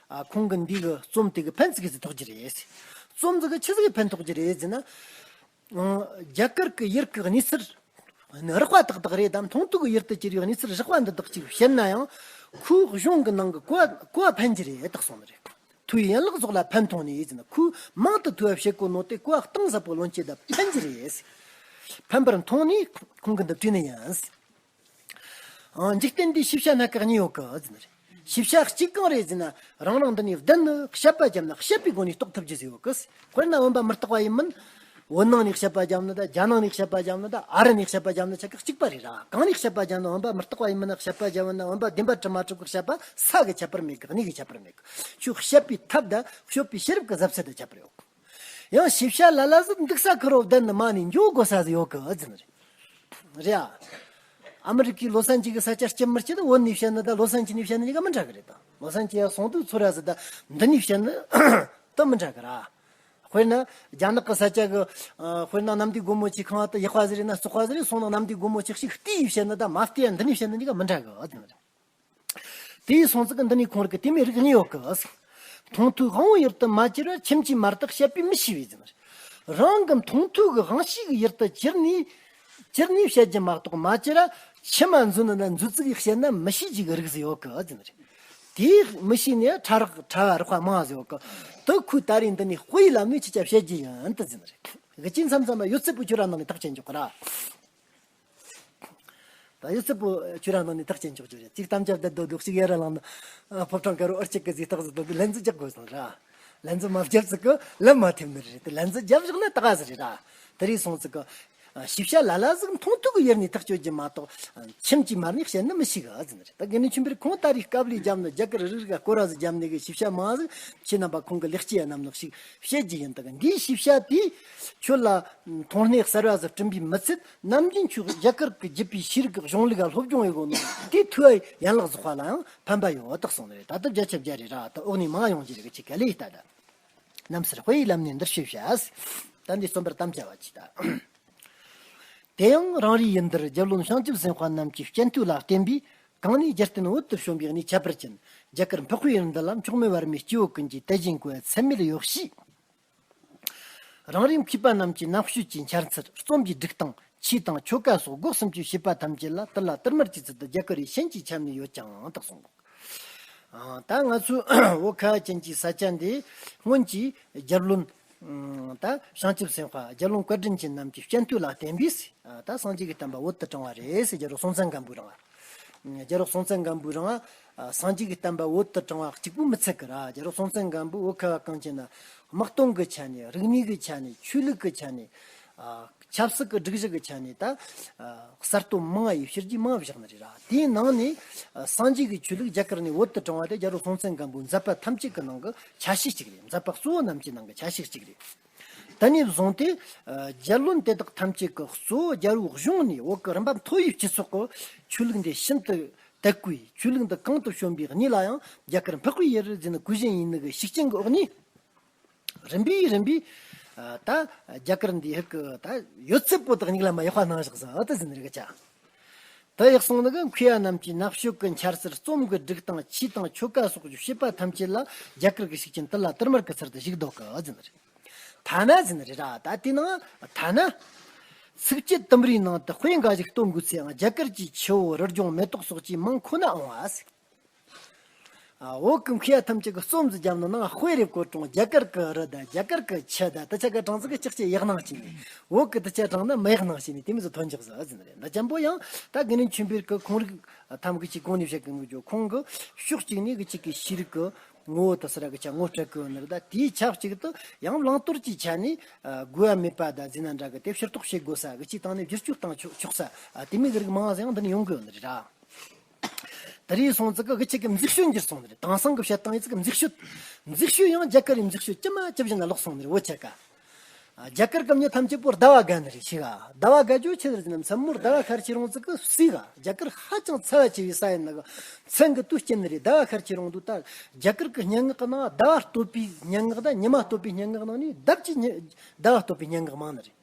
ཨ། ཁོང་གི་འདི་གི་རྩོམ་དེ་གི་ཕན་ཙིག་གེ་ཟིག་ཐོགས་ཀྱི་རེད་ཟེར། རྩོམ་ཟིག་གི་ཆི་ཟིག་གི་ཕན་ཐོགས་ཀྱི་རེད་ཟེར་ན། ཨང་། རྒྱ་གར་གྱི་ཡུལ་གྱི་གནས་ཚུལ་རགས་པ་ཏག་ཏག་རེད་དམ། མཐོང་ཐོས་ཀྱི་ཡུལ་དུ་གྱུར་བའི་གནས་ཚུལ་རགས་པ་འདི་དག་ཅིག་བཤད་ན་ཡང་ཁོའི་གཞུང་གི་ནང་གི་གོ་བ་གོ་བ་ཕན་གྱི་རེད་དག་གསུངས་ནི་རེད། ཐོས་པའི་ཡན་ལག་ཟོག་ལ་ཕན་མཐོང་ནས་ཟེར་ན། ཁོས་མང་དུ་ཐོས་པ་བྱེད་དགོས་ནོ་དེ་གོ་བ་གཏིང་ཟབ་པོ་ལོན་ཆེད་དུ་ཕན་གྱི་རེད། ཕན་པར་མཐོང་ནས་ཁོང་གིས་འདི་བྲིས་ནི་ཡིན། ཨང་། འཇིག་རྟེན་འདིའི་ཤེས་བྱ་སྣ་ཁ་གཉིས་ཡོད་གི་ཟེར་ནི་རེད། ཤེས་བྱ་གཅིག་གང་རེད་ཟེར་ན། རང་རང་འདི་ནས་བདེན་ནི་དཔྱད་པ་བརྒྱབ་ན་དཔྱད་པའི་སྒོ་ནས་རྟོགས་ཐུབ་རྒྱུ་ཟིག་ཡོད་གི། དཔེར་ན་བུམ་པ་མི་རྟག་པ་ཡིན་མིན། བོད་ནང་ནས་དཔྱད་པ་བརྒྱབ་ནི་དང་། རྒྱ་ནང་ནས་དཔྱད་པ་བརྒྱབ་ནི་དང་། ཨ་རི་ནས་དཔྱད་པ་བརྒྱབ་ནི་ཆ་ག་གཅིག་པ་རེད་ར། གང་ནས་དཔྱད་པ་བརྒྱབ་ན། བུམ་པ་མི་རྟག་པ་ཡིན་མིན་ན་དཔྱད་པ་བརྒྱབ་ན། བུམ་པ་བདེན་པ་གྲུབ་མ་གྲུབ་གི་དཔྱད་པ་ས་གི་ཁྱད་པར་མེད་གི། གནས་གི་ཁྱད་པར་མེད་གི། ཁྱོད་དཔྱད་པའི་ཐབས་དང་དཔྱོད་པའི་ཤེས་རབ་ཀྱི་གཟབ་ཚད་དང་ཁྱད་པར་ཡོད་གི། ཡང་ཤེས་བྱ་ལ་ལ་ཟིག་འདུག་ས་ཁེར་རོ་བདེན་ནི་མ་ནས་འགྱོ་དགོས་ས་ཟིག་ཡོད་གི་ཟེར་ནི་རེད། རེད་ཨ། ཨ་མི་རི་ཀའི་ལོ་སན་ཅི་གི་ས་ཆ་སྐྱིད་མི་སྐྱིད་ད་བོད་ནས་བཤད་ནི་ད་ལོ་སན་ཅི་ནས་བཤད་ནི་གཉིས་ཀ་མི་འདྲ་གི་རེད་ད། ལོ་སན་ཅི་ཡར་སོང་དུས་ཚོར་ར་ཟིག་ད་འདི་ནས་བཤད་ནི་ད་མི་འདྲ་གི་ར། དཔེར་ན་རྒྱ་ནག་གི་ས་ཆ་གི། ཨ། དཔེར་ན་གནམ་བདེ་སྒོ་མོ་ཆེ་ཁང་བ་ད་ཡག་པ་ཟིག་རེད་ན་བཙོག་པ་ཟིག་རེད། སོང་ན་གནམ་བདེ་སྒོ་མོ་ཆེ་ཞིག་བལྟས་བཤད་ནི་ད་མ་བལྟས་ཡ་འདི་ནས་བཤད་ནི་གཉིས་ཀ་མི་འདྲ་གི་ཟེར་ནི་རེད། དེའི་སོང་ཙིག་གི་འདི་ནས་ཁོང་རིགས་ཀྱི་དེ་མོའི་རིགས་གཉིས་ཡོད་གི། མཐོང་ཐོས་དབང་པོའི་ཡུལ་དུ་མ་གྱུར་བར། ཁྱིམ་གྱིས་མ་བརྟགས་བཤད་པས་མི་ཤེས་པས་ཟེར་ནི་རེད། རང་གི་མཐོང་ཐོས་ཀྱི་དབང་ཤེས་ཀྱི་ཡུལ་དུ་གྱུར་ནས། གྱུར་ནས་བཤད་རྒྱུ་མ་གཏོགས་མ་གྱུར་ར། ཕྱི་མ་མཛོད་ནི་ན་མཛོད་ཙིག་གིས་བཤད་ན་མི་ཤེས་རྒྱུ་གི་རིགས་ཟིག་ཡོད་གི་ཟེར་ནི་རེད། དེ་མི་ཤེས་ནས་ཕྲ་རགས་ཕྲ་བ་རགས་པ་མང་ཟིག་ཡོད་གི། དེ་ཁོས་ད་རེས་འདི་ནས་དཔེ་ཡི་ལམ་ནས་ཁྱེད་ཅག་བཤད་རྒྱུ་ཡིན་ད་ཟེར་ནི་རེད། གི་ཅི་མཚམས་མཚམས་ཡོད་ཚད་པོ་ཁྱོད་རང་ནང་ནས་ཐག་བཅད་འཇོག་གི་ར། ད་ཡོད་ཚད་པོ་ཁྱོད་རང་ནང་ནས་ཐག་བཅད་འཇོག་རྒྱུ་རེད། གཅིག་གཏམ་རྒྱབ་བསྡད་རྡོ་རྡོ་གཅིག་ཡར་ར་ལངས་ན། ཨ། ཕོ་བྲང་དཀར་པོ་ཨར་ཅིག་གི་ཟིག་ཐག་ཟིག་དོ་གི། ལན་ཙི་རྒྱག་དགོས་སོང་ར། ལན་ཙི་མ་བརྒྱབ་ཟིག་གི་ལན་མ་ཐེབས་ནི་རེད། དེ་ལན་ཙི་བརྒྱབ་བཞག་ན་ད་ག་ཟིག་རེད་ར། དེ་རིགས་སོང་ཙིག་གི། ཨ། ཤེས་བྱ་ལ་ལ་ཟིག་མཐོང་ཐོས་ཀྱི་ཡུལ་ནས་ཐག་གཅོད་རྒྱུ་མ་གཏོགས། ཨ། ཁྱིམ་གྱིས་མ་ནས་བཤད་ནི་མི་ཤེས་གི་ཟེར་ནི་རེད། ད་དགེ་འདུན་ཆོས་འཕེལ་ཁོང་ད་རེས་དཀའ་ལས་བརྒྱབ་ནི། རྒྱ་གར་རིག་རིག་ག་སྐོར་ར་ཟིག་བརྒྱབ་ནི་གི་ཤེས་བྱ་མང་ཟིག་ཁྱེད་རྣམ་པ་ཁོང་གི་ལེགས་སྐྱེས་རྣམས་ནང་ཞིག་བཤད་རྒྱུ་ཡིན། ད་གི་འདིའི་ཤེས་བྱ་དེ་ཁྱོད་ལ་མཐོང་སྣེ་གསར་བ་ཟིག་བསྐྲུན་པའི་མི་ཚད། ནམ་རྒྱུན་ཁྱོད་རྒྱ་གར་གྱི་བརྒྱུད་པའི་ཤེས་རིག་གི་གཞུང་ལུགས་ལ་སློབ་སྦྱོང་ཡོད་གོ་ནོ་དེ་ཐོས་པའི་ཡན་ལག་རྫོགས་པ་ལའང་ཕན་པ་ཡོད་དག་གསུངས་ནི་རེད། ད་ལྟ་བརྒྱ་ཆ་བརྒྱ་རེད་ར། ད་འོག་ནས་མང་ཡོང་རྒྱུ་རེད། ཁྱེད་ག་ལས་ལྟ་ད། རྣམ་སྲས་དཔེ་ཡི་ལམ་ནས་འདིར་ཞུས་བྱ། ད་འདི་རྩོམ་པར་དམ་བཅའ་བ་ཅིག་ད། དེ་ཡང་རང་རེའི་ཡུལ་འདིར་རྒྱལ་བློན་བྱང་ཆུབ་སེམས་དཔའ་རྣམས་ཀྱི་སྤྱན་ལྟོས་ལ་བརྟེན་པས། གང་ནས་རྒྱལ་བསྟན་བོད་དུ་བྱོན་པའི་གནས་ཁྱད་པར་ཅན། རྒྱ་གར་འཕགས་པའི་ཡུལ་འདི་ལ་མཆོག་མེད་བར་མའི་སྐྱེ་བོ་ཀུན་གྱིས་དད་ཅིང་གུས་པ་ཚད་མེད་ཡོད་ཞེས། རང་རེའི་མཁས་པ་རྣམས་ཀྱི་རྣམ་དཔྱོད་ཀྱི་འཆར་ཚུལ། རྩོམ་གྱི་སྒྲིག་སྟངས། ཆོས་དང་ཆོ་ག་སོགས་སྒོ་གསུམ་གྱི་བྱེད་པ་ཐམས་ཅད་ལ་དུ་ལ་དུར་དམར་གྱི་ཚུལ་དུ་རྒྱ་གར་བའི་ཤན་གྱིས་ཁྱབ་ནས་ཡོད་ཀྱང་དག་གསུངས། ཨ། ད་ང་ཚོས་བོད་ཁ་བ་ཅན་གྱི་ས་ཆ་འདི་སྔོན་གྱི་རྒྱལ་བློན། ཨ། ད་བྱང་ཆུབ་སེམས་དཔའ་རྒྱལ་བློན་བཀའ་དྲིན་ཅན་རྣམས་ཀྱི་སྤྱན་ལྟོས་ལ་བརྟེན་པས། ཨ། ད་སངས་རྒྱས་ཀྱི་བསྟན་པ་བོད་དུ་དྲངས་པ་རེད་ཟེར། རྒྱལ་པོ་སྲོང་བཙན་སྒམ་པོས་རང་། རྒྱལ་པོ་སྲོང་བཙན་སྒམ་པོས་རང་། ཨ། སངས་རྒྱས་ཀྱི་བསྟན་པ་བོད་དུ་དྲངས་པ་གཅིག་པུ་མི་ཚད་ཀི་ར། རྒྱལ་པོ་སྲོང་བཙན་སྒམ་པོས་བོད་ཁ་བ་གངས་ཅན་ན་དམག་དོན་གྱི་ཆ་ནས། རིག་གནས་ཀྱི་ཆ་ནས། ཆོས་ལུགས་ཀྱི་ཆ་ནས། ཨ། ཆབ་སྲིད་ཀྱི་སྒྲིག་གཞི་གི་ཆ་ནས་ད་གསར་གཏོད་མང་ཡི་ཕྱི་རྒྱུ་མང་བཞག་ནི་རེད་ར། དེའི་ནང་ནས་སངས་རྒྱས་ཀྱི་ཆོས་ལུགས་རྒྱ་གར་ནས་བོད་དུ་དྲངས་པ་དེ་རྒྱལ་པོ་སྲོང་བཙན་སྒམ་པོའི་མཛད་པ་ཐམས་ཅད་ཀྱི་ནང་གི་ཆ་ཤས་གཅིག་རེད། མཛད་པ་གཙོ་བོ་རྣམས་ཀྱི་ནང་གི་ཆ་ཤས་གཅིག་རེད། དེ་ནས་བཟུང་སྟེ་རྒྱལ་བློན་དེ་དག་ཐམས་ཅད་ཀྱི་གཙོ་བོ་རྒྱལ་པོའི་གཞུང་ནས་བོད་ཀྱི་རིམ་པ་མཐོ་བའི་སྤྱི་ཚོགས་ཀྱི་ཆོས་ལུགས་འདི་ཤིན་ཏུ་དད་གུས། ཆོས་ལུགས་འདི་གང་དུ་བྱོན་པའི་གནས་ལ་ཡང་རྒྱ་གར་འཕགས་པའི་ཡུལ་ཟེར་ནས་གུས་ཞེན་ཡིན་ནི་གི་ཤུགས་རྐྱེན་གྱི་འོག་ནས། རིམ་པས་རིམ་པས། ད་རྒྱ་གར་འདི་ཧིག་གི་ད་ཡོད་ཚད་པོ་དག་སྙིགས་ལ་མ་ཡག་པ་གནང་བཞག་ཟིན་ཨ་ད་ཟིན་རིག་ཅག་ད་ཡག་སོང་ནི་གི་མཁས་པ་རྣམས་ཀྱིས་ནག་ཕྱོགས་ཀྱི་འཆར་ཚུལ་རྩོམ་གྱི་སྒྲིག་སྟངས་ཆོས་དང་ཆོ་ག་སོགས་ཀྱི་བྱེད་པ་ཐམས་ཅད་ལ་རྒྱ་གར་གྱི་ཤུགས་རྐྱེན་དུ་ལ་དུར་དམར་གྱི་ཚུལ་དུ་བཞུགས་འདུག་གི་ཟིན་རེད། ཐ་ན་ཟིན་རེད་ར་ད་དེ་ནང་ཐ་ན། ཚིགས་བཅད་དུམ་རེའི་ནང་དུ་དཔེ་འགའ་ཞིག་སྟོན་དགོས་ཚེ་ཡང་རྒྱ་གར་གྱི་ཆུ་བོ་རི་ལྗོངས་མེ་ཏོག་སོགས་ཀྱི་མིང་ཁོ་ན་འོང་བ་ཟིན། ཨ། བོད་ཀྱི་མཁས་པ་ཐམས་ཅད་ཀྱིས་རྩོམ་ཟིག་བརྒྱབ་ན་ནང་དཔེ་རེ་བཀོད་རུང་རྒྱ་གར་གྱི་རི་དང་རྒྱ་གར་གྱི་ཆུ་དང་དེ་ཆ་ག་གྲངས་ཚིག་གི་ཅག་ཅེ་ཡག་སྣང་བྱས་ནས་བོད་ཀྱི་དེ་ཆ་གྲངས་ན་མི་ཡག་སྣང་བྱས་ནས་དེ་མི་ཚོ་ཐོན་འཇགས་ཟིག་ཟིན་རེད། འདི་ཅན་པོ་ཡང་ད་དགེ་འདུན་ཆོས་འཕེལ་གྱི་ཁོང་རིགས་ཐམས་ཀྱི་ཅིག་གོང་ནས་བཤད་གི་འགུལ་རྒྱུ་ཁོང་གི་ཕྱོགས་གཅིག་ནས་གི་ཅིག་གི་ཤེས་རིག་གི་ངོ་བོ་དེ་སི་ར་གི་ཆ་ངོ་སྤྲད་གི་ཡོད་ནི་རེད། ད་དེའི་ཆབས་གཅིག་ཏུ་ཡང་བླང་དོར་གྱི་ཆ་ནས་དགོས་པ་མེད་པ་ད་ཟིན་ན་འདྲ་གི་དེ་ཕྱིར་རྟོག་བྱེད་དགོས་ས་གི་ཅིག་སྟེང་ནས་བསྒྱུར་བཅོས་བཏང་ཆོག་ཆོག་ས་དེ་མི་གི་རིགས་མང་ཟིག་ཡང་འདི་ནས་ཡོང་གི་ཡོད་ནི་རེད་ར། ད་རེས་སོང་ཙི་གི་གི་ཅིག་གི་མཛེས་ཤོས་འགྱུར་སོང་ནི་རེད། དེང་སང་གི་བཤད་སྟངས་ཡིན་ཙི་གི་མཛེས་ཤོས། མཛེས་ཤོས་ཡང་རྒྱ་གར་རི་མཛེས་ཤོས་ཅི་མ་ཅི་བཞིན་ལ་ལོག་སོང་ནི་རེད། འོ་ཆ་ག་རྒྱ་གར་གི་མྱི་ཐམས་ཅད་པོ་ཟླ་བ་དགའ་ནི་རེད། ཆི་ག་ཟླ་བ་དགའ་རྒྱུ་ཆི་ཟེར་ན་མཚན་མོར་ཟླ་བ་ཤར་ཆེ་རུང་ཙི་གི་སི་ག་རྒྱ་གར་ཧ་ཅང་ཚ་བ་ཆེ་བའི་ས་ཡིན་ནི་གི་མཚན་གི་དུས་སྐྱེ་ནི་རེད། ཟླ་བ་ཤར་ཆེ་རུང་དུས་ད་རྒྱ་གར་གི་སྙན་ངག་གི་ནང་ཟླ་བ་བསྟོད་པའི་སྙན་ངག་དང་ཉི་མ་བསྟོད་པའི་སྙན་ངག་ནང་ནས་ལྡབ་ཀྱིས་ཉི་ཟླ་བ་བསྟོད་པའི་སྙན་ངག་མང་ནི་རེད།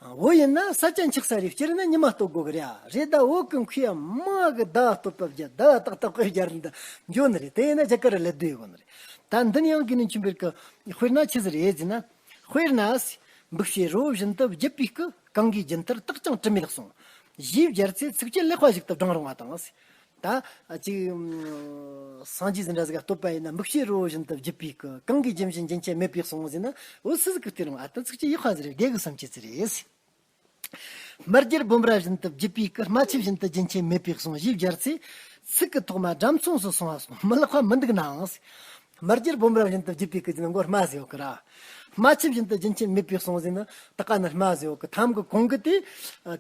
བོད་ཡིན་ན་ས་ཆ་འཁྱག་ས་རེད། སྤྱིར་ན་ཉི་མ་བསྟོད་དགོས་གི་རེད་ཨ། རེད་ད་བོད་གི་མཁས་པ་མང་གི་ཟླ་བ་བསྟོད་པ་བརྒྱབ། ཟླ་བ་ཏག་ཏག་གི་རྒྱལ་རིམ་དུ་འགྱོ་ནི་རེད། དེ་ཡིན་ན་རྒྱ་གར་རི་ལད་ཟློས་ཡོད་གོ་ནི་རེད། ད་འདི་ནི་ཡང་དགེ་འདུན་ཆོས་འཕེལ་གི་དཔེར་ན་ཆི་ཟིག་རེད་ཟེར་ན། དཔེར་ན། འབིགས་བྱེད་རི་བོ་བཞིན་དུ་བརྒྱུད་པའི་སྐུ། གང་གིས་རྒྱུན་མཐར་རྟག་ཅིང་དྲི་མེད་གསུངས། ཞེས་སྦྱར་ཚེ་ཚིགས་བཅད་ལེགས་པ་ཞིག་ཏུ་བགྲང་རུང་བ་དང་། ད་ཅིག་སངས་རྒྱས་ཟིན་འདྲ་ཟིག་ག་བསྟོད་པ་ཡིན་ན་འབིགས་བྱེད་རི་བོ་བཞིན་དུ་བརྒྱུད་པའི་སྐུ། གང་གིས་རྒྱུན་བཞིན་རྒྱུན་ཆད་མེད་པའི་གསུང་ཟེར་ན་འོ་སུ་ཟིག་གི་སྟེར་རུང་ཨ་ད་ཚིགས་བཅད་ཡག་པ་ཟིག་རེད། དགེ་གི་བསམ་སྤྱད་ཟིག་རེད། སྨྲ་རྒྱལ་སྦོམ་ར་བཞིན་དུ་བརྒྱུད་པའི་སྐུ། རྨ་ཆུ་བཞིན་དུ་རྒྱུན་ཆད་མེད་པའི་གསུང་ཞེས་སྦྱར་ཚེ། ཚིག་གི་ཐོག་མ་སྒྲ་མཚུངས་སུ་སོང་བ་སོང་མི་ལེགས་པ་མི་འདུག་ནའང་། སྨྲ་རྒྱལ་སྦོམ་ར་བཞིན་དུ་བརྒྱུད་པའི་སྐུ་ཟེར་ན་མགོ་རྨ་ཟེར་ཡོད་གི་ར། རྨ་ཆུ་བཞིན་དུ་རྒྱུན་ཆད་མེད་པའི་གསུང་ཟེར་ན་ད་ག་ནི་རྨ་ཟེར་ཡོད་གི་ཐམ་གི་གོང་གི་དེ།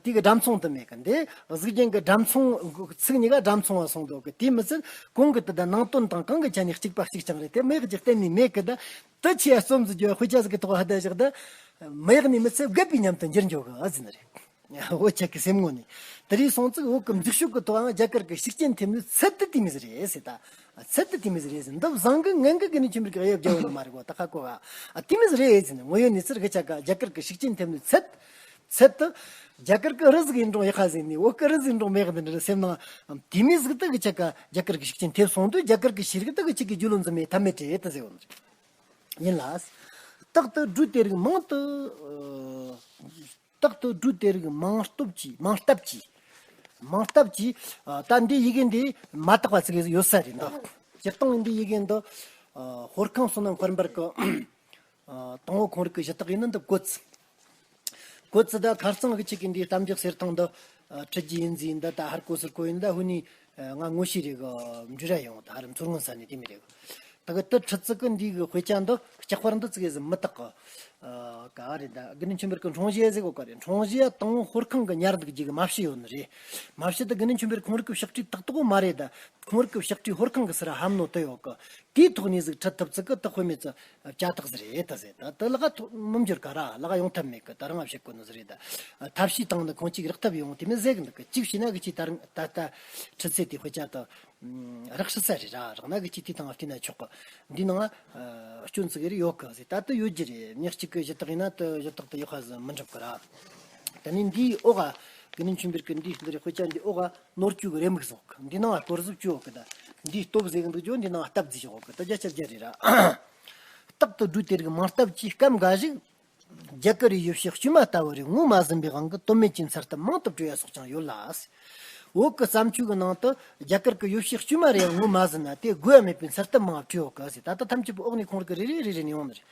དེ་གི་སྒྲ་མཚུངས་དུ་མེད་གི་འདི། གཟུགས་ཅན་གི་སྒྲ་མཚུངས་ཚིག་གཉིས་ཀ་སྒྲ་མཚུངས་པ་སོང་འདུག་གི་དེ་མི་ཚད་གོང་གི་དེ་དང་ནང་དོན་དང་གང་གི་ཆ་ནས་གཅིག་པ་གཅིག་རྐྱང་རེད། དེ་མི་ཡག་ཅིག་གཏན་ནས་མེད་གི་ད། དེ་ཆེ་རྩོམ་ཟིག་རྒྱུ་དཔེ་ཆ་ཟིག་གི་ཐོག་ཧ་ད་བཞག་ད། མི་ཡག་ནི་མི་ཚད་རྒད་པའི་ཉམས་དུ་འགྱུར་འགྱོ་གི་ཨ་ཟིན་རེད། བོད་ཆ་གི་སེམས་ངོ་ནས། དེ་རིང་སོང་ཙིག་བོད་གི་མཛེས་ཤོས་གི་ཐོག་ཨང་རྒྱ་གར་གི་ཤུགས་རྐྱེན་ཐེབས་ནི་ཚད་དུ་དེ་མི་ཟིག་རེད་ཟེར་ད། ཚད་དུ་དེ་མི་ཟིག་རེད་ཟེར་འདི་བཟང་གི་ངན་གི་གི་ནི་ཆུ་མིར་གི་ཨེ་རྒྱ་བོད་ནི་མ་རེད་གོ་ད་ཁ་གོ་ག་ཨ་དེ་མི་ཟིག་རེད་ཟེར་ནི་ངོ་ཡོད་ནི་ཚུར་གི་ཆ་ག་རྒྱ་གར་གི་ཤུགས་རྐྱེན་ཐེབས་ནི་ཚད། ཚད་དུ། རྒྱ་གར་གི་རི་ཟིག་ཡིན་རུང་ཡག་པ་ཟིག་ནི་བོད་གི་རི་ཟིག་ཡིན་རུང་མེད་གི་འདི་འདྲ་སེམས་ནང་དེ་མི་ཟིག་ད་གི་ཆ་ག་རྒྱ་གར་གི་ཤུགས་རྐྱེན་ཐེབས་སོང་དུས་རྒྱ་གར་གི་ཤེས་རིག་ད་གི་ཆ་གི་རྒྱུས་ལོན་ཟིག་མེད་ཐབས་མེད་རེད་ད་ཟེར་བ་ནི་རེད། ཡིན་ལ། རྟག་ཏུ་སྦྲུལ་དེ་རིགས་མང་དུ། རྟག་ཏུ་སྦྲུལ་དེ་རིགས་མང་སྟོབས་ཀྱིས་མང་སྟབས་ཀྱིས། མང་སྟབས་ཀྱིས། ད་འདི་ཡི་གེ་འདི་མ་དག་པ་ཚིག་ཡོད་ས་རེད་འདུག་སྤྱིར་བཏང་འདི་ཡི་གེ་འདི། ཧོར་ཁང་བསོད་ནམས་དཔལ་འབར་གི། དང་པོ་ཁོང་རིག་གི་གཞི་བདག་ཡིན་ནི་འདི་བཀོད་ཚིག་བཀོད་ཚིག་ད་ཁ་རྩང་གི་ཆེད་ཀྱི་འདི་གཏམ་རྒྱུད་གསེར་ཐང་འདི། ཁྲིད་རྒྱུ་ཡིན་ཟིན་འདི་ད་ཧར་གོ་ཟུར་གོ་ཡིན་ད་ཧུ་ནི། ང་ངོ་ཤེས་རེད་གི་འབྲུ་ར་ཡོང་ད་ཧར་མཚོ་སྔོན་ས་ནས་དེ་མི་རེད་གི། ད་གི་དེ་ཁྲི་ཚིག་གི་འདི་གི་དཔེ་ཆ་འདི་ལྕགས་པར་འདི་ཚིག་ཟིག་མི་དག་གི། ག་རེད་ད་དགེ་འདུན་ཆོས་འཕེལ་གི་འཕྲོང་བཞེས་ཟིག་གོ་ག་རེད། འཕྲོང་བཞེས་དང་ཧོར་ཁང་གི་ཉར་འདུག་རྒྱུ་གི་མ་ཕྱི་ཡོད་ནི་རེད། མ་ཕྱི་ད་དགེ་འདུན་ཆོས་འཕེལ་ཁོང་རིག་གི་ཕྱག་བྲིས་ཏག་ཏག་མ་རེད་ད། ཁོང་རིག་གི་ཕྱག་བྲིས་ཧོར་ཁང་གི་སི་ར་ཧམ་ནོ་དུ་ཡོད་གི། དེའི་ཐོག་ནས་ཟིག་ཁྲིད་ཐུབ་ཚིག་གི་ད་དཔེ་མེད་ཚི་བྱ་ཐག་ཟིག་རེད་ད་ཟེར། ད་དེ་ལག་ཐོག་མི་འབྱོར་ག་ར་ལག་ཡོང་ཐབས་མེད་གི། ད་རང་བཤད་གོ་ནི་ཟིག་རེད་ད། ཐབས་ཤེས་བཏང་ནི་ཁོང་གཅིག་རག་ཐབས་ཡོང་དེ་མི་ཟེར་གི་འདུག་གི། གཅིག་བྱས་ན་གི་ཅིག་ད་རང་ད་ལྟ་ཁྲི་ཚེ་དེ་དཔེ་ཆ་ད། རག་སྲིད་ས་རེད་ར། རག་ན་གི་ཅིག་དེ་དང་བལྟས་ན་ཆོག་གི། འདི་ནང་ཨ་སྐྱོན་ཚིག་རེ་ཡོད་གི་ཟེར། ད་ལྟ་ཡོད་རྒྱུ་རེད། མྱི་གཅིག་གི་གཞི་བདག་ཡིན་ན་ད་གཞི་བདག་ད་ཡག་པ་ཟིག་མི་འགྲུབ་གི་ར། ད་ནི་འདིའི་འོག་ག་དགེ་འདུན་ཆོས་འཕེལ་གི་འདི་འདི་རེད། དཔེ་ཆ་འདི་འོག་ག་ནོར་བཅོས་གི་རེ་མིག་ཟིག་གི། འདི་ནང་སྐོར་ཟིག་བཅོས་ཡོད་གི། ད་འདིའི་སྟོབས་ཟེར་གི་འདུག་ཅོ་འདི་ནང་སྟབས་ཟིག་ཡོད་གི། ད་བརྒྱ་ཆ་བརྒྱ་རེད་ར། རྟག་ཏུ་སྦྲུལ་དེ་རིགས་མང་སྟབས་ཀྱིས་སྐབས་འགའ་ཞིག་རྒྱ་གར་རི་ཡོ་བྱད་དཀྱུས་མ་ལྟ་བུ་རེ་ངོས་མ་ཟིན་པའི་དབང་གིས་དོན་མེད་ཀྱི་འཚེར་སྟབས་མང་དུ་བྲིས་ཡ་སོགས་ཀྱང་ཡོད་ལ། བོད་ཀྱི་བརྩམས་ཆོས་ཀྱི་ནང་དུ་རྒྱ་གར་གྱི་ཡོ་བྱད་དཀྱུས་མ་རེ་ཡང་ངོས་མ་ཟིན་ན་དེ་དགོས་པ་མེད་པའི་འཚེར་སྟབས་མང་བ་བྲིས་ཡོད་གི་ཟེར། ད་ལྟ་ཐམས་ཅད་པོ་འོག་ནས་ཁོང་རིག་གི་རེ་རེ་རེ་རེ་ནས་ཡོང་ནི་རེད།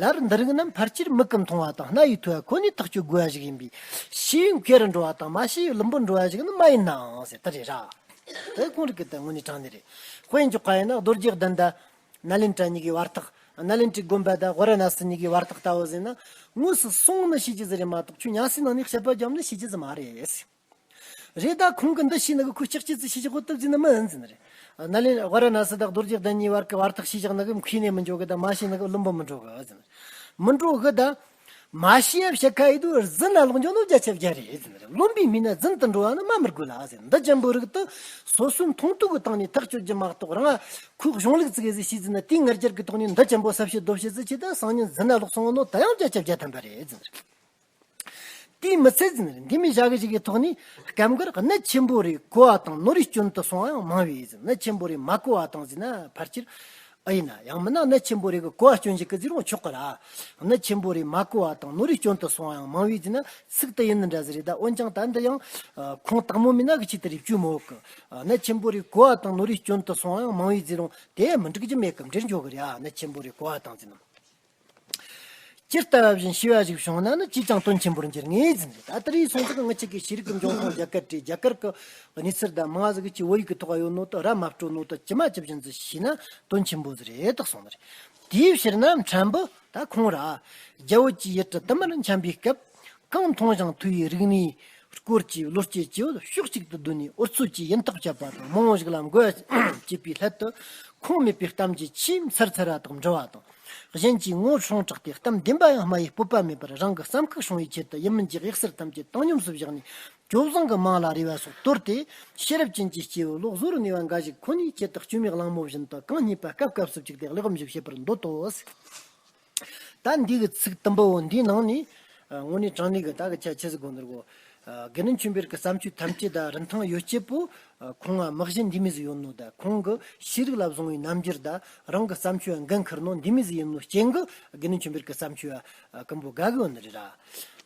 ལར་འདི་རིགས་རྣམས་ཕལ་ཆེར་མིག་གིས་མཐོང་བ་དང་རྣ་ཡིས་ཐོས་པ་ཁོ་ནས་ཐག་གཅོད་དགོས་པ་ཞིག་ཡིན་པས་ཤེས་ཡོན་མཁས་རུ་འགྲོ་བ་དང་མ་ཤེས་ཡོན་ལྷུན་པོར་འགྲོ་བ་ཞིག་ནི་མ་ཡིན་ནའང་ཟེར། ད་རེད་ར། དེ་ཁོང་རིག་གི་ད་དངོས་གནས་དྲང་གནས་རེད། དཔེ་འཇོག་པ་ཡིན་ན་རྡོ་རྗེ་གདན་ད། ནཱ་ལེནྡྲ་གཉིས་ཀའི་བར་ཐག་ནཱ་ལེནྡྲའི་དགོན་པ་དང་ཝཱ་ར་ཎ་སི་གཉིས་ཀའི་བར་ཐག་ལྟ་བུ་ཟེར་ན། དངོས་སུ་སོང་ནི་ཤེས་ཀྱི་ཟིག་རེད་མ་གཏོགས། ཁྱོད་ཉལ་སའི་ནང་ནས་ཞབས་པ་བརྒྱབ་ནི་ཤེས་ཀྱི་ཟིག་མ་རེད། རེད་ད། ཁོང་གིས་འདི་ཤེས་ནི་གི་ཁོས་ལྕགས་ཀྱི་ཙི་ཤེས་ཀྱི་གོ་ཏི་ཟིན་ནི་མིན་ཟིན་རེད། ནཱ་ལེན་ཝཱ་ར་ཎ་སི་དང་རྡོ་རྗེ་གདན་གཉིས་བར་གི་བར་ཐག་ཤེས་བཞག་ནི་གི་མཁས་ནས་མི་འཇོག་གི། ད་མ་ཤེས་ནི་གི་བླུན་པོ་མི་འགྲོ་གི་ཟིན། མི་འགྲོ་གི་ད། མ་ཤེས་ཡ་བཤད་ཁ་ཡིན་དུས་རྫུན་ལ་ལོག་འཇོག་ནོ་བརྒྱ་ཆ་བརྒྱ་རེད་ཟེར། བློན་པོའི་མིག་ནས་རྫུན་དུ་འགྲོ་བ་ནི་མ་མི་དགོས་ལ་ཟེར། འདི་ཅན་པོ་རིགས་དུ་སོ་སོའི་མཐོང་ཐོས་ཀྱི་སྟེང་ནས་ཐག་གཅོད་རྒྱུ་མ་གཏོགས། རང་ཁོའི་གཞུང་ལུགས་ཙི་གེ་ཟིག་ཤེས་ཟིན་ན་དེའི་ང་རྒྱལ་གྱི་ཐོག་ནས་འདི་ཅན་པོ་ཟབ་བཤད་རྡོབ་བཤད་ཟིག་བྱེད་ད་སང་ཉིན་རྫུན་ལ་ལོག་སོང་ནོ་ད་ཡང་བརྒྱ་ཆ་བརྒྱ་ཐམ་པ་རེད་ཟེར། དེའི་མི་ཚད་ཟིན་རེད། འདི་མི་བྱ་གི་ཞིག་གི་ཐོག་ནས་སྐབས་འགར་གནད་ཆེན་པོ་རེ་གོ་བ་དང་ནོར་རིས་སྐྱོན་དུ་སོང་བ་ཡང་མང་བས་ཟེར། གནད་ཆེན་པོ་རེ་མ་གོ་བ་དང་ཟེར་ན་ཕལ་ཆེར། ཨ་ཡིན་ན་ཡང་མིན་ན་གནད་ཆེན་པོ་རེ་གི་གོ་བ་སྐྱོན་ཞིག་གི་ཟེར་རུང་ཆོག་གི་ར། གནད་ཆེན་པོ་རེ་མ་གོ་བ་དང་ནོར་རིས་སྐྱོན་དུ་སོང་བ་ཡང་མང་བས་ཟེར་ན་ཚིག་དེ་ཡིན་ནི་འདྲ་ཟིག་རེད། ད་འོན་ཀྱང་ད་འདི་ཡང་ཁུངས་དག་མོ་མིན་ན་གི་ཆེད་དུ་རེ་བཅོས་མོ་གི། གནད་ཆེན་པོ་རེ་གོ་བ་དང་ནོར་རིས་སྐྱོན་དུ་སོང་བ་ཡང་མང་བས་ཟེར་རུང་དེ་མི་འགྲིག་རྒྱུ་མེད་གི། འབྲེལ་འགྱོ་གི་རེད། ཨ། གནད་ཆེན་པོ་རེ་གོ་བ་དང་ཟེར་ན། ཇི་ལྟ་བ་བཞིན་ཤེས་པ་ཞིག་བྱུང་ན་ནི་ཅིས་ཀྱང་དོན་ཆེན་པོར་འགྱུར་ངེས་ཟིན་རེད། ད་དེ་རིང་སོང་ཙང་ང་ཆེ་གི་ཤེས་རིག་གི་འབྱུང་ཁུངས་རྒྱ་གར་བྲིས། རྒྱ་གར་གི་གནས་ཚུལ་དང་མང་ཟིག་གི་བོད་ཡིག་གི་ཐོག་ཡོད་ནོ་དེ་ར་མ་སྤྲོ་ནོ་དེ་ཇི་མ་ཇི་བཞིན་ཟིག་ཤེས་ན་དོན་ཆེན་པོ་ཟིག་རེད་དག་སོང་ནི་རེད། དེའི་ཕྱིར་ན་ཕྲན་བུ་ད་ཁོང་ར་རྒྱ་བོད་ཀྱི་ཡུལ་གྲུ་དུ་མར་འཁྱམས་པའི་སྐབས། གང་མཐོང་ཞིང་ཐོས་པའི་རིག་གནས་སྐོར་གྱི་བློ་སྐྱེད་ཀྱི་ཕྱོགས་གཅིག་ཏུ་བསྡུས་ནས་འུ་ཚོ་གིས་ཡིན་ཐག་བཅད་པ་དང་མང་བོ་ཞིག་ལ་མགོ་བྱེད་པའི་སླད་དུ། ཁུངས་མེད་པའི་གཏམ་གྱི་ཆེས་མཚར་མཚར་བ་དག་འབྲི་བ་དང་། གཞན་གྱི་ངོ་སྲུང་དྲགས་ཏེ་གཏམ་བདེན་པ་ཡང་སྨྲ་བའི་སྤོབས་པ་མེད་པར་རང་གི་བསམ་ཁུག་སྲུང་བའི་ཆེད་དུ་ཡིན་མིན་གྱི་གཡུལ་སར་ཐམས་ཅད་བཏང་སྙོམས་སུ་བཞག་ནས། གྱོད་བཟང་གི་མིང་ལ་རེ་བ་སོགས་དོར་ཏེ། ཤེས་རབ་ཅན་གྱི་སྐྱེ་བོ་ལོག་བཟོ་རུ་ནུས་པ་འགའ་ཞིག་ཁོ་ནའི་ཆེད་དུ་སྐྱོན་མེད་གླང་མོ་བཞིན་དུ་གང་རྙེད་པ་སྐབས་སྐབས་སུ་བཅུག་སྟེ་ལེགས་སྒོམ་ཞིག་བྱེད་པར་འདོད་དོ། ད་འདི་གི་ཚིག་དུམ་བུ་བོ་འདིའི་ནང་ནས། ཨ། དངོས་གནས་དྲང་གནས་ཀྱི་ད་གི་ཆ་ཆེ་ཟིག་དགོས་ནོ་གོ། ཨ། དགེ་འདུན་ཆོས་འཕེལ་གྱི་བརྩམས་ཆོས་ཐམས་ཅད་ད་རིན་ཐང་ཡོད་སྐྱེད་པོ། ཨ། ཁོང་ང་མི་གཞི་འདི་མོ་ཟིག་ཡོད་ནོ། ད་ཁོང་གི་ཤེས་རིག་ལ་བཟུང་བའི་རྣམ་འགྱུར་ད་རང་གི་བརྩམས་ཆོས་འགན་འཁུར་ནོ་འདི་མོ་ཟིག་ཡིན་ནོ་རྐྱེན་གྱིས་དགེ་འདུན་ཆོས་འཕེལ་གྱི་བརྩམས་ཆོས་ཨ་ཀུན་པོ་དགའ་གི་ཡོད་ནི་རེད་ར།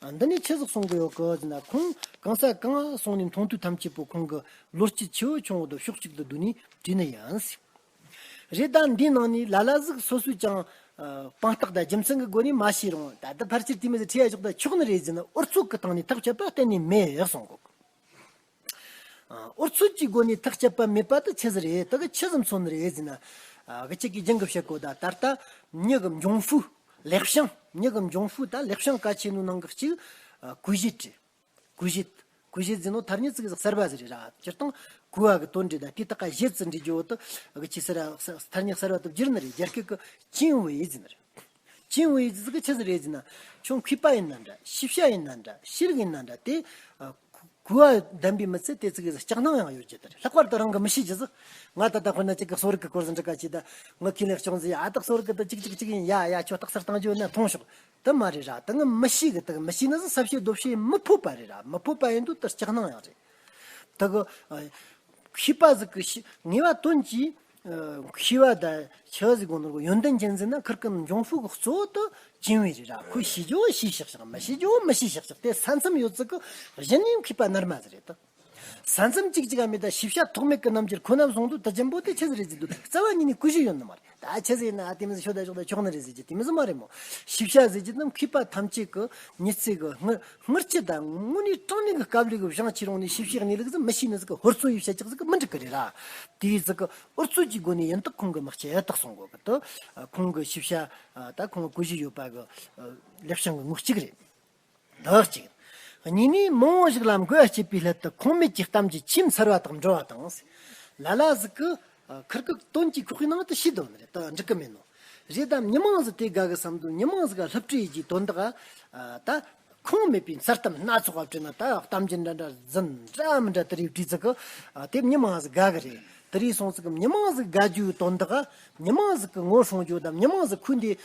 ཨ། འདི་ནས་ཆི་ཟིག་གསུང་གི་ཡོད་གི་ཟེར་ན། ཁོང་གང་ས་གང་སོང་ནས་མཐོང་ཐོས་ཐམས་ཅད་པོ་ཁོང་གི་བློ་སྐྱེད་ཆེ་བོ་ཆུང་བོ་དེ་ཕྱོགས་གཅིག་ཏུ་བསྡུས་ནས་བྲིས་ནི་ཡིན། རེད། ད་འདིའི་ནང་ནས་ལ་ལ་ཟིག་སོ་སོས་ཀྱང་། ཨ། དཔང་རྟགས་དང་རྒྱུ་མཚན་གྱི་སྒོ་ནས་མ་ཤེས་རུང་། ད་ལྟ་ཕལ་ཆེར་དེ་མོ་ཟིག་ཁྲིད་ཡ་ཞོག་ད་ཆོག་ནི་རེད་ཟེར་ན། འུ་ཚོ་གི་སྟེང་ནས་ཐག་བཅད་པ་གཏན་ནས་མེད་ཡོད་གསུང་གོ། ཨ། འུ་ཚོ་གི་སྒོ་ནས་ཐག་བཅད་པ་མེད་པ་དེ་ཆི་ཟིག་རེད། ད་གི་ཆི་ཟིག་མཚོན་ནི་རེད་ཟེར་ན། ཨ། གི་ཅིག་གི་རྒྱུན་གི་བཤད་གོ། ད་ད་ལྟ་མྱི་གི་འབྱུང་ཧྥུ་ལེགས་བྱང་། མྱི་གི་འབྱུང་ཧྥུ་ད་ལེགས་བྱང་གལ་ཆེ་ནོ་ནང་གི་གཅིག། ཨ། ཀུ་ཤྲི་རེད། ཀུ་ཤྲི། ཀུ་ཤྲི་ཟེར་ནོ་ཐ་སྙད་ཙི་གེ་ཟིག་གསར་བ་ཟིག་རེད་ར། སྤྱིར་བཏང་ཀུ་བ་གི་དོན་འདྲི་ད་དེ་དག་ག་ཤྲི་ཟེར་འབྲི་རྒྱུ་བོ་དེ་གི་ཆི་ཟེར་ར། ཐ་སྙད་གསར་བ་དེ་བསྒྱུར་ནི་རེད། རྒྱ་སྐད་གི་ཅིན་ཝེ་ཟེར་ནི་རེད། ཅིན་ཝེ་ཟེར་གི་ཆི་ཟིག་རེད་ཟེར་ན། ཁྱོད་མཁས་པ་ཡིན་ན་འདྲ། ཤེས་བྱ་ཡིན་ན་འདྲ། ཤེས་རིག་ཡིན་ན་འདྲ། དེ་ཀུ་བ་ལྡན་པའི་མི་ཚེ་དེ་ཙི་གེ་ཟིག་སྐྲག་སྣང་ཡང་ཡོད་རྒྱུ་དེ་རེད། ལྷག་པར་དུ་རང་གི་མི་ཤེས་རྒྱུ་ཟིག་ང་ད་ལྟ་དཔེར་ན་ཅིག་གི་གསོ་རིག་གི་སྐོར་ཟིག་འབྲི་ག་ཅིག་ད་ངི་ཁས་ལེན་སྐྱོང་ཟིག་ཡ། ད་གསོ་རིག་གི་ད་ཅིག་ཅིག་ཅིག་ཡིན་ཡ། ཡ། ཁྱོད་རྟགས་གསལ་བཏང་རྒྱུ་ཡོད་ན་ཐོངས་ཤོག་དེ་མ་རེད་ར། ད་ངི་མི་ཤེས་གི། ད་མི་ཤེས་ནི་ཟིག་ཟབ་བཤད་རྡོབ་བཤད་མི་ཕོད་པ་རེད་ར། མི་ཕོད་པ་ཡིན་དུས་ད་སྐྲག་སྣང་ཡང་རེད། ད་གི། ཨ། མཁས་པ་ཟིག་གི་ཤེས་ངེས་པ་དོན་གྱིས། ཨ། མཁས་པ་ད་ཆི་ཟིག་དགོས་ནོ་གོ། ཡོན་ཏན་ཅན་ཟེར་ན་ཁིར་གི་འབྱུང་ཧྥུ་གི་གཙོ་བོ་ད་ཅིན་ཝེ་རེད་ར། ཁོས་ཤེས་རྒྱུ་བོ་ཤེས་ཤག་ཤག་མི་ཤེས་རྒྱུ་བོ་མི་ཤེས་ཤག་ཤག་དེ་ས་མཚམས་ཡོད་ཙི་གི་གཞི་ནས་མཁས་པ་རྣལ་མ་ཟིག་རེད་ད། ས་མཚམས་གཅིག་གཅིག་ག་མེད། ད་ཤེས་བྱ་ཐོགས་མེད་ཀྱི་རྣམ་འགྱུར་ཁོ་ན་བཟུང་དུས་ད་ཅན་པོ་དེ་ཆི་ཟིག་རེད་ཟེར་དུས་རྩ་བ་ཉིད་ནས་ཀུ་ཤྲི་ཡོད་ནི་མ་རེད། ད་ཆི་ཟིག་ཡིན་ན། ཨ། དེ་མི་ཟིག་ཤོད་ད་ཞོག་ད་ཆོག་ནི་རེད་ཟེར་རྒྱུ་དེ་མི་ཟིག་མ་རེད་མོ། ཤེས་བྱ་ཟེར་རྒྱུ་དེ་མཁས་པ་ཐམས་ཅད་ཀྱི་མྱི་ཚེ་གི་སྔར་སྔར་ཆད་ད་དངོས་གནས་དྲང་གནས་ཀྱི་སྐབས་ལས་གི་བཞེངས་ཆེ་རུང་ནས་ཤེས་བྱའི་གནས་ལུགས་ཟིག་མི་ཤེས་ནི་ཟིག་གི་ཧོར་ཚོ་ཡིས་བཤད་ཅིག་ཟིག་གི་མི་འགྲིག་གི་རེད་ར། དེ་ཟིག་གི་འུ་ཚོ་གི་སྒོ་ནས་ཡིན་ད་ཁོང་གི་མི་ཆེ་ད་གསུང་གོ་གི། ད་ཁོང་གི་ཤེས་བྱ། ད་ཁོང་གི་ཀུ་ཤྲི་ཡོད་པ་གི་ལེགས་བྱང་གི་ངོས་གཅིག་རེད། ད་གཅིག། གཉིས་ནས་མང་བོ་ཞིག་ལ་མགོ་བ་སྐྱེས་པའི་སླད་དུ་ཁུངས་མེད་ཀྱི་གཏམ་གྱི་ཆེས་མཚར་བ་དག་འབྲི་བ་དང་། ལ་ལ་ཟིག་གི་ཁིར་གི་དོན་གྱི་ཁོག་གི་ནང་དུ་ཤེས་དོན་རེད། ད་འགྲིག་གི་མེད་ནོ། རེད་དམ། མྱི་མང་ཟིག་དེ་དགའ་གི་བསམ་དུས་མྱི་མང་ཟིག་ག་སློབ་ཁྲིད་ཡེད་རྒྱུའི་དོན་དག་ད་ཁུངས་མེད་པའི་མཚར་གཏམ་སྣ་ཚོགས་པ་བྲིས་ན། ད་གཏམ་རྒྱུད་འདྲ་འདྲ་རྫུན་འདྲ་མི་འདྲ་དེ་རིགས་བྲིས་ཙི་གི་དེ་མྱི་མང་ཟིག་དགའ་གི་རེད། དེ་རིགས་སོང་ཙི་གི་མྱི་མང་ཟིག་དགའ་རྒྱུའི་དོན་དག་མྱི་མང་ཟིག་གི་ངོ་སྲུང་རྒྱུ་དང་། མྱི་མང་ཟིག་ཁོས་འདི་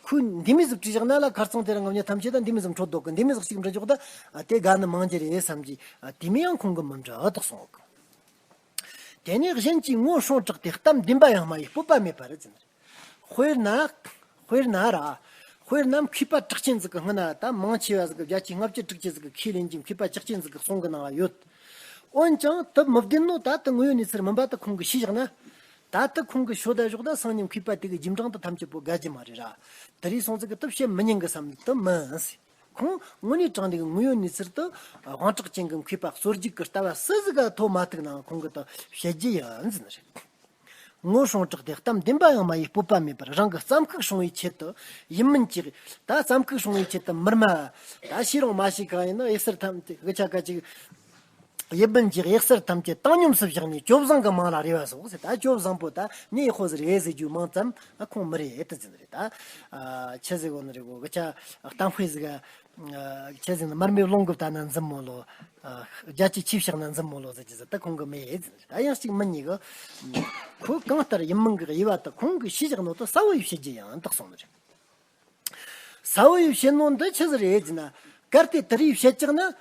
ཁོས་འདི་མོ་ཟིག་བྲིས་བཞག་ན་ལ་ཁར་ཚང་དེ་རིང་ངམ་ཉེ་ཐམས་ཅད་ད་འདི་མོ་ཟིག་འཕྲོད་འདུག་གི། འདི་མོ་ཟིག་ཅིག་འབྲི་འཇོག་ད་དེ་དགའ་ནི་མང་རྒྱུ་རེད་བསམ་གྱི། དེ་མོ་ཡང་ཁོང་གི་མི་འདྲ་ད་གསུང་གི། དེ་ནས་གཞན་གྱི་ངོ་སྲུང་དྲགས་ཏེ་གཏམ་བདེན་པ་ཡང་སྨྲ་བའི་སྤོབས་པ་མེད་པ་རེད་ཟེར། དཔེར་ན། དཔེར་ན་ར། དཔེར་ན་མཁས་པ་གྲགས་ཅན་ཟིག་གི་སྔུན་ན། ད་མང་ཆེ་བ་ཟིག་གི་བརྒྱ་ཆའི་ལྔ་བཅུ་དྲུག་ཅུ་ཟིག་གི་ཁས་ལེན་གྱི་མཁས་པ་གྲགས་ཅན་ཟིག་གི་གསུང་གི་ནང་ཡོད། འོན་ཀྱང་དེ་མི་བདེན་ནོ་ད་དེ་དངོས་ཡོད་གནས་ཚུལ་མིན་པ་དེ་ཁོང་གིས་ཤེས་བཞག་ན། ད་དེ་ཁོང་གིས་ཤོད་ད་ཞོག་ད་སང་ཉིན་མཁས་པ་དེ་གི་རྗེས་འབྲང་དེ་ཐམས་ཅད་པོ་དགའ་རྒྱུ་མ་རེད་ར། དེ་རིགས་སོང་ཙི་གི་དེ་བཤད་མི་ཉན་གི་བསམ་ནི་དེ་མིན། ཁོང་དངོས་གནས་དྲང་གནས་ཀྱི་དངོས་ཡོད་གནས་ཚུལ་དེ་དབང་གྲགས་ཅན་གྱི་མཁས་པ་གསོལ་རྒྱུག་གི་ལྟ་བ་སུ་ཟིག་ག་ཐོབ་མ་ཐུག་ནའང་ཁོང་གིས་དེ་བཤད་རྒྱུ་ཡིན་ཟེར་ནི་རེད། ངོ་སྲུང་དྲག་སྟེ་གཏམ་བདེན་པ་ཡང་མ་ཡིན་སྤོབས་པ་མེད་པར་རང་གི་རྩམ་ཁུག་སྲུང་བའི་ཆེད་དུ་ཡིན་མིན་གྱི་ད་རྩམ་ཁུག་སྲུང་བའི་ཆེད་དུ་མི་སྨྲ། ད་ཤེས་རུང་མ་ཤེས་གང་ཡིན་ན་གཡུལ་སར་ཐམས་ཅད་གི་ཆ་ག་ཅིག་ཡིན་མིན་གྱི་གཡུལ་སར་ཐམས་ཅད་བཏང་སྙོམས་སུ་བཞག་ནས་སྐྱོབ་བཟང་གི་མིང་ལ་རེ་བ་སོགས་ཟེར། ད་སྐྱོབ་བཟང་པོ་ད་ངས་ཁོ་ཟེར་ཨེ་ཟེར་རྒྱུ་མང་ཙམ་ཨ་ཁོང་མི་རེད་ཨེ་ད་ཟེར་རེད། ད་ཨ་ཆི་ཟེར་གོ་ནི་རེད་གོ་གི་ཆ་གཏམ་དཔེ་ཟིག་ཨ། ཁྱེད་ཟིག་ནི་མར་མེ་རླུང་གིས་བཏང་ན་འཛིན་མོ་ལོ། རྒྱ་ཆེ་ཆེ་བཞག་ན་འཛིན་མོ་ལོ་ཟེར་གྱི་ཟེར་ད་ཁོང་གི་མི་ཡེ་ཟེར། ད་ཡང་གཅིག་མི་གཉིས་གི། ཁོ་གང་ལྟར་ཡིན་མིན་གི་དབྱེ་བ་དག་ཁོང་གིས་ཤེས་བཞག་ནོ་དེ་གསལ་བོ་ཡིས་བཤད་རྒྱུ་ཡང་དག་སོང་ནི་རེད། གསལ་བོ་ཡིས་བཤད་ནོ་འདི་ཆི་ཟིག་རེད་ཟེར་ན། གལ་ཏེ་དེ་རིགས་བཤད་ཀྱག་ན།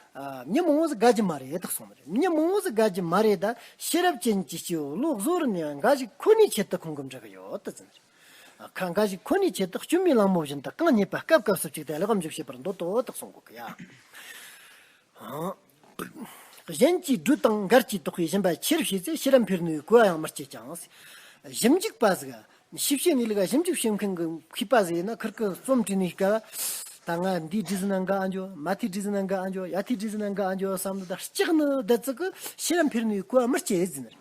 མྱི་མང་བོ་ཟིག་དགའ་རྒྱུ་མ་རེད་དག་སོང་ནི་རེད། མྱི་མང་བོ་ཟིག་དགའ་རྒྱུ་མ་རེད། ད་ཤེས་རབ་ཅན་གྱི་སྐྱེ་བོ་བློ་གཟུ་བོར་ནུས་པ་འགའ་ཞིག་ཁོ་ནའི་ཆེད་དུ་ཁོང་གིས་འབྲི་གི་ཡོད་ད་ཟེར་ནི་རེད། ཁ་འགའ་ཞིག་ཁོ་ནའི་ཆེད་དུ་སྐྱོན་མེད་གླེང་མོ་བཞིན་དུ་རྐང་གཉིས་པ་སྐབས་སྐབས་སུ་བཅུག་སྟེ་ལེགས་འཇུག་བྱེད་པར་འདོད་དོ་དག་གསུང་གོ་གི་ཡ། གཞན་གྱིས་སྦྲུལ་དང་མགར་གྱིས་བཏོགས་པའི་སྦྱིན་པ་ཆེར་བྱས་ཚེ་ཤེས་རབ་འཕེལ་ནུས་གོ་བ་ཡང་མི་སྐྱེ་ཀྱང་། ཞིབ་འཇུག་པ་ཟིག་ཞིབ་བཤེར་གནས་ལུགས་ཞིབ་འཇུག་བྱེད་མཁན་གྱི་མཁས་པ་ཟིག་ཡིན་ན་ཁིར་གི་རྩོམ་བྲིས་ནས་སྐབས་ད་ང་འདིའི་སྒྲིག་ཟིན་ན་འགའ་ཨ་འཇོ། མ་ཐིའི་སྒྲིག་ཟིན་ན་འགའ་ཨ་འཇོ། ཡ་ཐིའི་སྒྲིག་ཟིན་ན་འགའ་ཨ་འཇོ་བསམ་ནི་ད་ལྕགས་ནི་བདུད་རྩི་གི་ཤེས་རབ་འཕེལ་ནུས་གོ་བ་མི་སྐྱེ་ཟིན་ནི།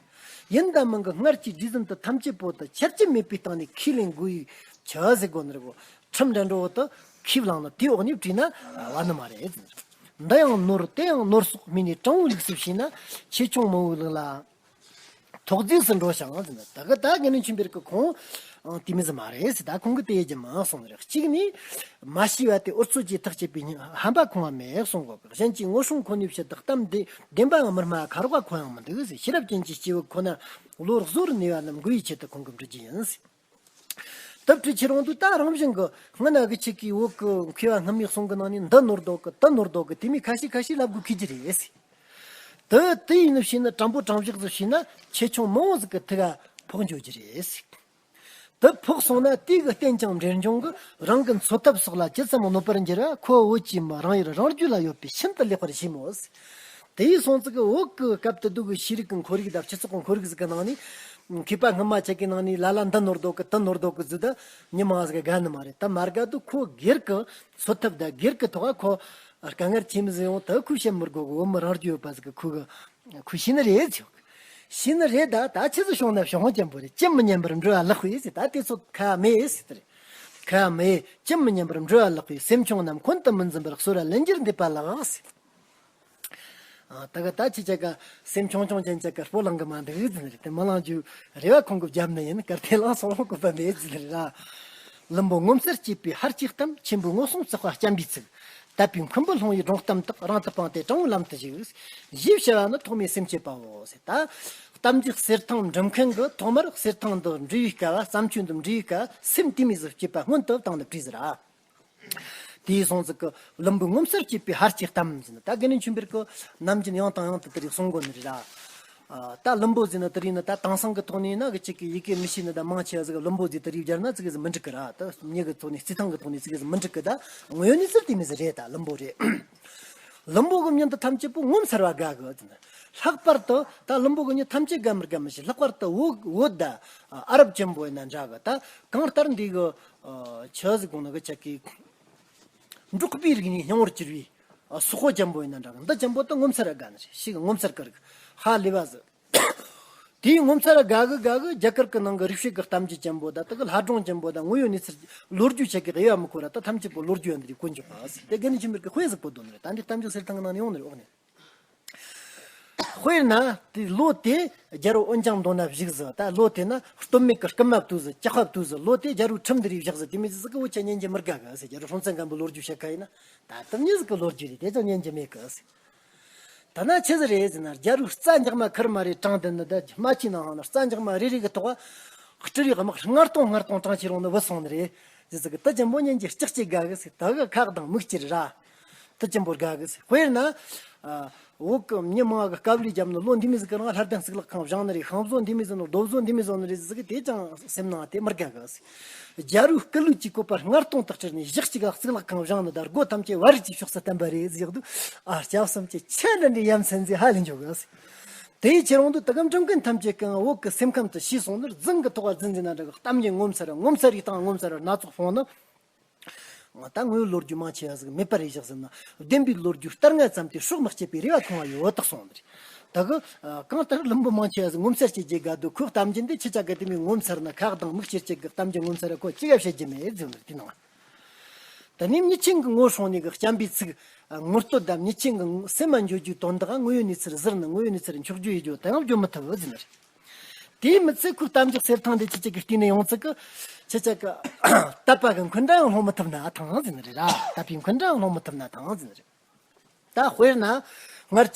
ཡིན་ད་མིན་གི་སྔར་གྱི་སྒྲིག་འཛིན་དུ་ཐམས་ཅད་པོ་དུ་ཆར་ཅི་མེད་པའི་སྟེང་ནས་ཁས་ལེན་དགོས་ཡི་ཆ་ཟེར་དགོས་ནི་རེད་གོ། ཁྲིམས་འདྲ་འགྲོ་བོ་དུ་ཁས་བླངས་ནི་དེའི་འོག་ནས་བྲིས་ན་བ་ནི་མ་རེད། འདི་ཡང་ནོར་དེ་ཡང་ནོར་སོགས་སྨྲས་ནས་དྲང་བོའི་ལུགས་སུ་བྱས་ན་ཆེ་ཆུང་མང་བོའི་ལུགས་ལ་ཐོག་རྫས་སུ་འགྲོ་ཞིང་ཟེར་ན་ད་གི་ད་དགེ་འདུན་ཆོས་འཕེལ་གི་ཁོང་དེ་མི་ཟིག་མ་རེད་ཟེར། ད་ཁོང་གི་དེ་ཡེ་རྒྱུ་མ་སོང་རེད། གཅིག་ནས་མ་ཤེས་པ་དེ་ཨུ་ཚུགས་ཀྱིས་ཐག་བཅད་པའི་ཧམ་པ་ཁོང་བ་མེད་གསུང་གོ། གཞན་གྱིས་ངོ་སྲུང་ཁོ་ནའི་ཕྱིར་དུ་གཏམ་འདི་བདེན་པའང་མི་སྨྲ། ཁ་རོག་པ་ཁོ་ཡང་མི་འདུག་ཟེར། ཤེས་རབ་ཅན་གྱི་སྐྱེས་བུ་ཁོ་ན་བློར་གཟུ་བོར་གནས་པ་རྣམས་མགུ་ཡི་ཆེད་དུ་ཁོང་གིས་འབྲི་རྒྱུ་ཡིན་ཟེར། དེ་བྲིས་ཁྱེར་འོང་དུས་ད་རང་བཞིན་གྱི་སྔ་ན་གི་ཆེ་གི་བོད་ཀྱི་མཁས་པ་སྔ་མའི་གསུང་གི་ནང་ནས་འདི་ནོར་དོ་གི་དེ་ནོར་དོ་གི་དེ་མོ་ཁ་ཤས་ཁ་ཤས་ལབ་དགོས་ཁེལ་གྱི་རེད་ཟེར། དེ་དེ་ཡིན་ནི་བྱས་ན་དྲང་པོ་དྲང་བཞག་ཟིག་བྱས་ན་ཆེ་ཆུང་མང་བོ་ཟིག་གི་ཐུགས་ལ་ཕོག་འགྱོ་རྒྱུ་རེད་ཟེར། དེ་ཕོག་སོང་ན་དེ་གི་རྟེན་ཅིང་འབྲེལ་འབྱུང་གི་རང་གི་འཚོ་ཐབས་སོགས་ལ་ཇི་ཙམ་གནོད་པར་འགྱུར་བ་ཁོ་བོད་ཀྱི་མི་རང་ཡུལ་རང་རྒྱུད་ལ་ཡོད་པས་ཤིན་ཏུ་ལེགས་པར་ཤེས་མོད། དེ་ཡིན་སོང་ཙི་གི་བོད་ཀྱི་སྐབས་དེ་དུས་ཀྱི་ཤེས་རིག་གི་ཁོར་ཡུག་དང་སྤྱི་ཚོགས་ཀྱི་ཁོར་ཡུག་ཟིག་གི་ནང་ནས་མཁས་པ་སྔ་མ་ཆ་གི་ནང་ནས་ལ་ལ་འདི་ནོར་དོ་གི་དེ་ནོར་དོ་གི་ཟིག་ད་མྱི་མང་ཟིག་ག་དགའ་ནི་མ་རེད། ད་མ་དགའ་དུས་ཁོ་སྒེར་གི་འཚོ་ཐབས་དང་སྒེར་གི་ཐོག་ཁོ་དཀའ་ངལ་ཆེན་མོ་ཟིག་ཡོང་ད་ཁོས་བཤད་མི་དགོས་གི། བོད་མི་རང་རྒྱུད་ཡོད་པ་ཟིག་གི་ཁོ་གི་ཁོས་ཤེས་ནི་རེད་ཟེར། ཤེས་ནི་རེད། ད་ད་ཆི་ཟིག་བྱུང་ན་བྱུང་ཅན་པོ་རེད། ཅི་མི་སྙམ་པར་འགྲོ་བ་ལག་པས་ཟེར། ད་དེ་ཚོ་ཁ་མེད་ཟེར་དེ་རེད། ཁ་མེད། ཅི་མི་སྙམ་པར་འགྲོ་བ་ལག་པས། སེམས་ཆུང་རྣམས་འཁོན་དུ་མི་འཛིན་པར་གསོལ་བ་ལན་བརྒྱར་འདེབས་པ་ལགས་ཟེར། ཨ། ད་ག་ད་ཅི་བྱ་ག་སེམས་ཆུང་ཆུང་ཅན་བྱ་ག་སྤོ་ལང་གི་མ་འདུག་ཟེར་ནི་རེད། དེ་མི་ལང་རྒྱུ་རེ་བ་ཁོང་གི་བརྒྱབ་ནི་ཡིན། གར་དེ་ལང་སོང་ལོང་གི་པ་མེད་ཟེར་ནི་རེད་ལ། ལུམ་བུ་ངོ་མཚར་སྐྱེས་པའི་ཧར་གྱི་གཏམ། མཆན་བུ་ངོ་སྲུང་བརྩེགས་པ་སྤྱན་པའི་ཚིག། དད་པའི་མཁན་པོ་ལྷུང་བའི་སྒྲུང་གཏམ་དག། རང་དུ་སྤངས་ཏེ་དྲང་བོའི་ལམ་དུ་ཞུགས། ཞེས་བྱ་བ་ནི་ཐོག་མའི་སེམས་བསྐྱེད་པའོ་ཟེར། ད་གཏམ་རྒྱུད་གསེར་ཐང་འབྲི་མཁན་གྱི་ཐོག་མར་གསེར་ཐང་འདི་འབྲི་བའི་སྐབས། བརྩམས་ཆོས་འདི་འབྲི་བའི་སྐབས་སེམས་དེ་མོ་ཟིག་བསྐྱེད་པ་སྔོན་དུ་བཏང་ནས་བྲིས་ཟེར་ར། དེའི་སོང་ཙི་གི་ལུམ་བུ་ངོ་མཚར་སྐྱེས་པའི་ཧར་གྱི་གཏམ་ཟེར་ན། ད་དགེ་འདུན་ཆོས་འཕེལ་གི་ནམ་རྒྱུན་ཡང་དང་ཡང་དུ་དེ་རིགས་གསུང་གོ་ནི་རེད་ར། ཨ། ད་ལུམ་བུ་ཟེར་ན་དེ་རིགས་ནི་ད་དེང་སང་གི་ཐོག་ནས་ན་གི་ཅིག་གི་ཡི་གེ་མི་ཤེས་ནི་ད་མང་ཆེ་བ་ཟིག་ལུམ་བུ་ཟེར་དེ་རིགས་སྦྱར་ན་ཙི་གེ་ཟིག་མི་འགྲིག་གི་ར། ད་མྱི་གི་ཐོག་ནས་རྩིས་ཐང་གི་ཐོག་ནས་ཙི་གེ་ཟིག་མི་འགྲིག་གི། ད་དངོས་ཡོད་གནས་ཚུལ་དེ་མོ་ཟིག་རེད། ད་ལུམ་བུ་རེད། ལུམ་བུ་གི་མྱི་འདི་ཐམས་ཅད་པོ་ངོ་མཚར་བ་དགའ་གི་ཟེར་ན། ལྷག་པར་དུ་ད་ལུམ་བུ་གི་མྱི་ཐམས་ཅད་དགའ་མི་དགའ་མི་ཤེས། ལྷག་པར་དུ་བོད་བོད་ད་ཨ་རབ་ཅན་པོ་ཡིན་ན་འདྲ་གི། ད་གང་ལྟར་འདི་གི་ཆི་ཟིག་གོང་ན་གི་ཆ་གི་འབྲོག་པའི་རིག་གནས་སྙིང་བོར་གྱུར་བའི་སོག་པོ་ཅན་པོ་ཡིན་ན་འདྲ་གི། འདི་ཅན་པོ་ད་ངོ་མཚར་ར་དགའ་ནི་རེད། ཤི་གི་ངོ་མཚར་དཀར་གི་ཧ་ལས་པ་ཟིག། དེའི་ངོ་མཚར་ར་དགའ་གི་དགའ་གི། རྒྱ་གར་གི་ནང་གི་རིག་བྱེད་ཀྱི་གཏམ་རྒྱུད་ཅན་པོ་ད་ད་གི་ལྷ་སྒྲུང་ཅན་པོ་ད་དངོས་ཡོད་གནས་ཚུལ་ལོ་རྒྱུས་ཆ་གི་དབྱེ་བ་མི་འཁོར་ར། ད་ཐམས་ཅད་པོ་ལོ་རྒྱུས་ཡང་འདི་རིགས་གོ་འཇོག་པ་ཟིག། དེ་དགེ་འདུན་ཆོས་འཕེལ་གི་དཔེ་ཟིག་པོ་འདོན་ནི་རེད། ད་འདི་གཏམ་རྒྱུད་གསེར་ཐང་གི་ནང་ནས་ཡོང་ནི་རེད། འོག་ནས། དཔེར་ན་དེ་ལོ་དེ་རྒྱལ་པོ་འོན་ཀྱང་མདོ་ན་བཞུགས་ཟེར། ད་ལོ་དེ་ན་སྟོད་སྨད་ཀྱི་རྐུན་མ་བཏུལ་ཟེར། ཇག་པ་བཏུལ་ཟེར། ལོ་དེ་རྒྱལ་པོའི་ཁྲིམས་འདི་རིགས་བཞག་ཟེར། དེ་མོ་ཟིག་གི་འུ་ཅག་ཉན་རྒྱུ་མི་དགའ་གི་ཟེར། རྒྱལ་པོ་སྲོང་བཙན་སྒམ་པོའི་ལོ་རྒྱུས་བཤད་ཁ་ཡིན་ན་ད་དེ་མོ་ཟིག་གི་ལོ་རྒྱུས་རེད། དེ་ཅང་ཉན་རྒྱུ་མེད་གི་ཟེར། ད་ན་ཆི་ཟིག་རེད་ཟེར་ན། རྒྱལ་པོའི་རྩྭ་འཇག་མ་ཁུར་མ་རེ་དྲངས་བསྡད་ནི། ད་རྨ་ཆུའི་ནང་ཧང་ན་རྩྭ་འཇག་མ་རེ་རེ་གི་ཐོག་སྤྲུལ་རིགས་དམག་ལྔ་སྟོང་ལྔ་སྟོང་དྲངས་ཁྱེར་འོང་ནི་བུད་སོང་ནི་རེད་ཟེར་ཟིག་གི། ད་ཅན་པོ་ཉན་རྒྱུ་ལྕགས་ཀྱི་དགའ་གི་ཟེར། ད་གི་ཁག་དང་མིག་ཅིག་ར། དེ་ཅན་པོ་དགའ་གི་ཟེར། དཔེར་ན། ཨ། བོད་གི་མྱི་མང་གི་དཀའ་ལས་བརྒྱབ་ནི། ལོ་འདི་མོ་ཟིག་གི་རིང་ལྷ་ལྡན་གཙུག་ལག་ཁང་བཞེངས་ནི་རེད། ཤིང་བཟོ་འདི་མོ་ཟིག་ནོ། རྡོ་བཟོ་འདི་མོ་ཟིག་ནི་རེད་ཟེར་གི། དེ་ཅང་སེམས་ནང་དེ་མི་དགའ་གི་ཟེར། རྒྱལ་པོའི་སྐུ་ལུས་ཀྱི་བཀོད་པ་ལྔ་སྟོང་དག་ཁྱེར་ནས་གཞི་གཅིག་ལ་གཙུག་ལག་ཁང་བཞེངས་ནི་དང་སྒོ་ཐམས་ཅད་བ་རི་གི་ཕྱོགས་སུ་བསྟན་པ་རེད་ཟེར་གི་འདུག། ཨ། སྐྱབས་སུ་མཆི། ཁྱེད་འདྲ་འདྲའི་ཡ་མཚན་ཟིག་ཧ་ལས་འཇོག་གི་ཟེར། དེའི་ཕྱིར་འོང་དུ་དེ་གི་འབྲི་མཁན་ཐམས་ཅད་ཀྱང་བོད་ཀྱི་སེམས་ཁམས་དེ་ཤེས་སོང་ནི། རྫུན་གྱི་ཐོག་ལ་རྫུན་ཟེར་ན་འདྲ་གི། གཏམ་རྒྱུད་ངོ་མཚར་ར་ངོ་མཚར་རེ་དང་ངོ་མཚར་ར་སྣ་ཚོགས་སྤུངས་ནི། ད་དངོས་ཡོད་ལོ་རྒྱུས་མང་ཆེ་བ་ཟིག་མེད་པ་རེད་བཞག་ཟེར་ན། བདེན་པའི་ལོ་རྒྱུས་ལྟར་ང་ཙམ་དེ་སྲོག་མི་གཅོད་པའི་རེ་བ་ཁོང་ལ་ཡོད་དག་སོང་ནི་རེད། ད་གི་གང་ལྟར་ལུམ་བུ་མང་ཆེ་བ་ངོ་མཚར་སྐྱེ་རྒྱུ་དགའ་འདུག་ཁོའི་གཏམ་རྒྱུད་འདི་ཁྱེད་ཅག་གི་དེ་མོ་ངོ་མཚར་ན་ཁ་གདངས་མིག་ཆེར་སྐྱེ་གི་གཏམ་རྒྱུད་ངོ་མཚར་ར་ཁོ་ཅི་ག་བཤད་རྒྱུ་མེད་ཟེར་ནི་དེ་ནང་། ད་ནིམ་མྱི་ཆེན་གྱི་ངོ་སྲུང་ནས་གི་སྤྱན་པའི་ཚིག་ངོ་བསྟོད་དམ་མྱི་ཆེན་གྱི་སེམས་མ་འཇོག་རྒྱུའི་དོན་དག་དངོས་ཡོད་གནས་ཚུལ་ཟུར་ནས་དངོས་ཡོད་གནས་ཚུལ་འཁྱོག་བརྗོད་ཡེད་རྒྱུ་དེ་ཡང་བརྗོད་མི་ཐུབ་བོ་ཟེར་ནི་རེད། དེའི་མི་ཚད་ཁོའི་གཏམ་རྒྱུད་གསེར་ཐང་འདི་ཁྱེད་ཅག་གི་བལྟས་ནས་ཡོང་ཚིག་གི་ཁྱེད་ཅག་གི་དད་པ་གི་འཁུན་སྒྲ་ཡང་སློང་མི་ཐུབ་ན་ཐང་ཟེར་ནི་རེད་ར། དད་པའི་འཁུན་སྒྲ་ཡང་སློང་མི་ཐུབ་ན་ཐང་ཟེར་ནི་རེད། ད་དཔེར་ན། སྔར་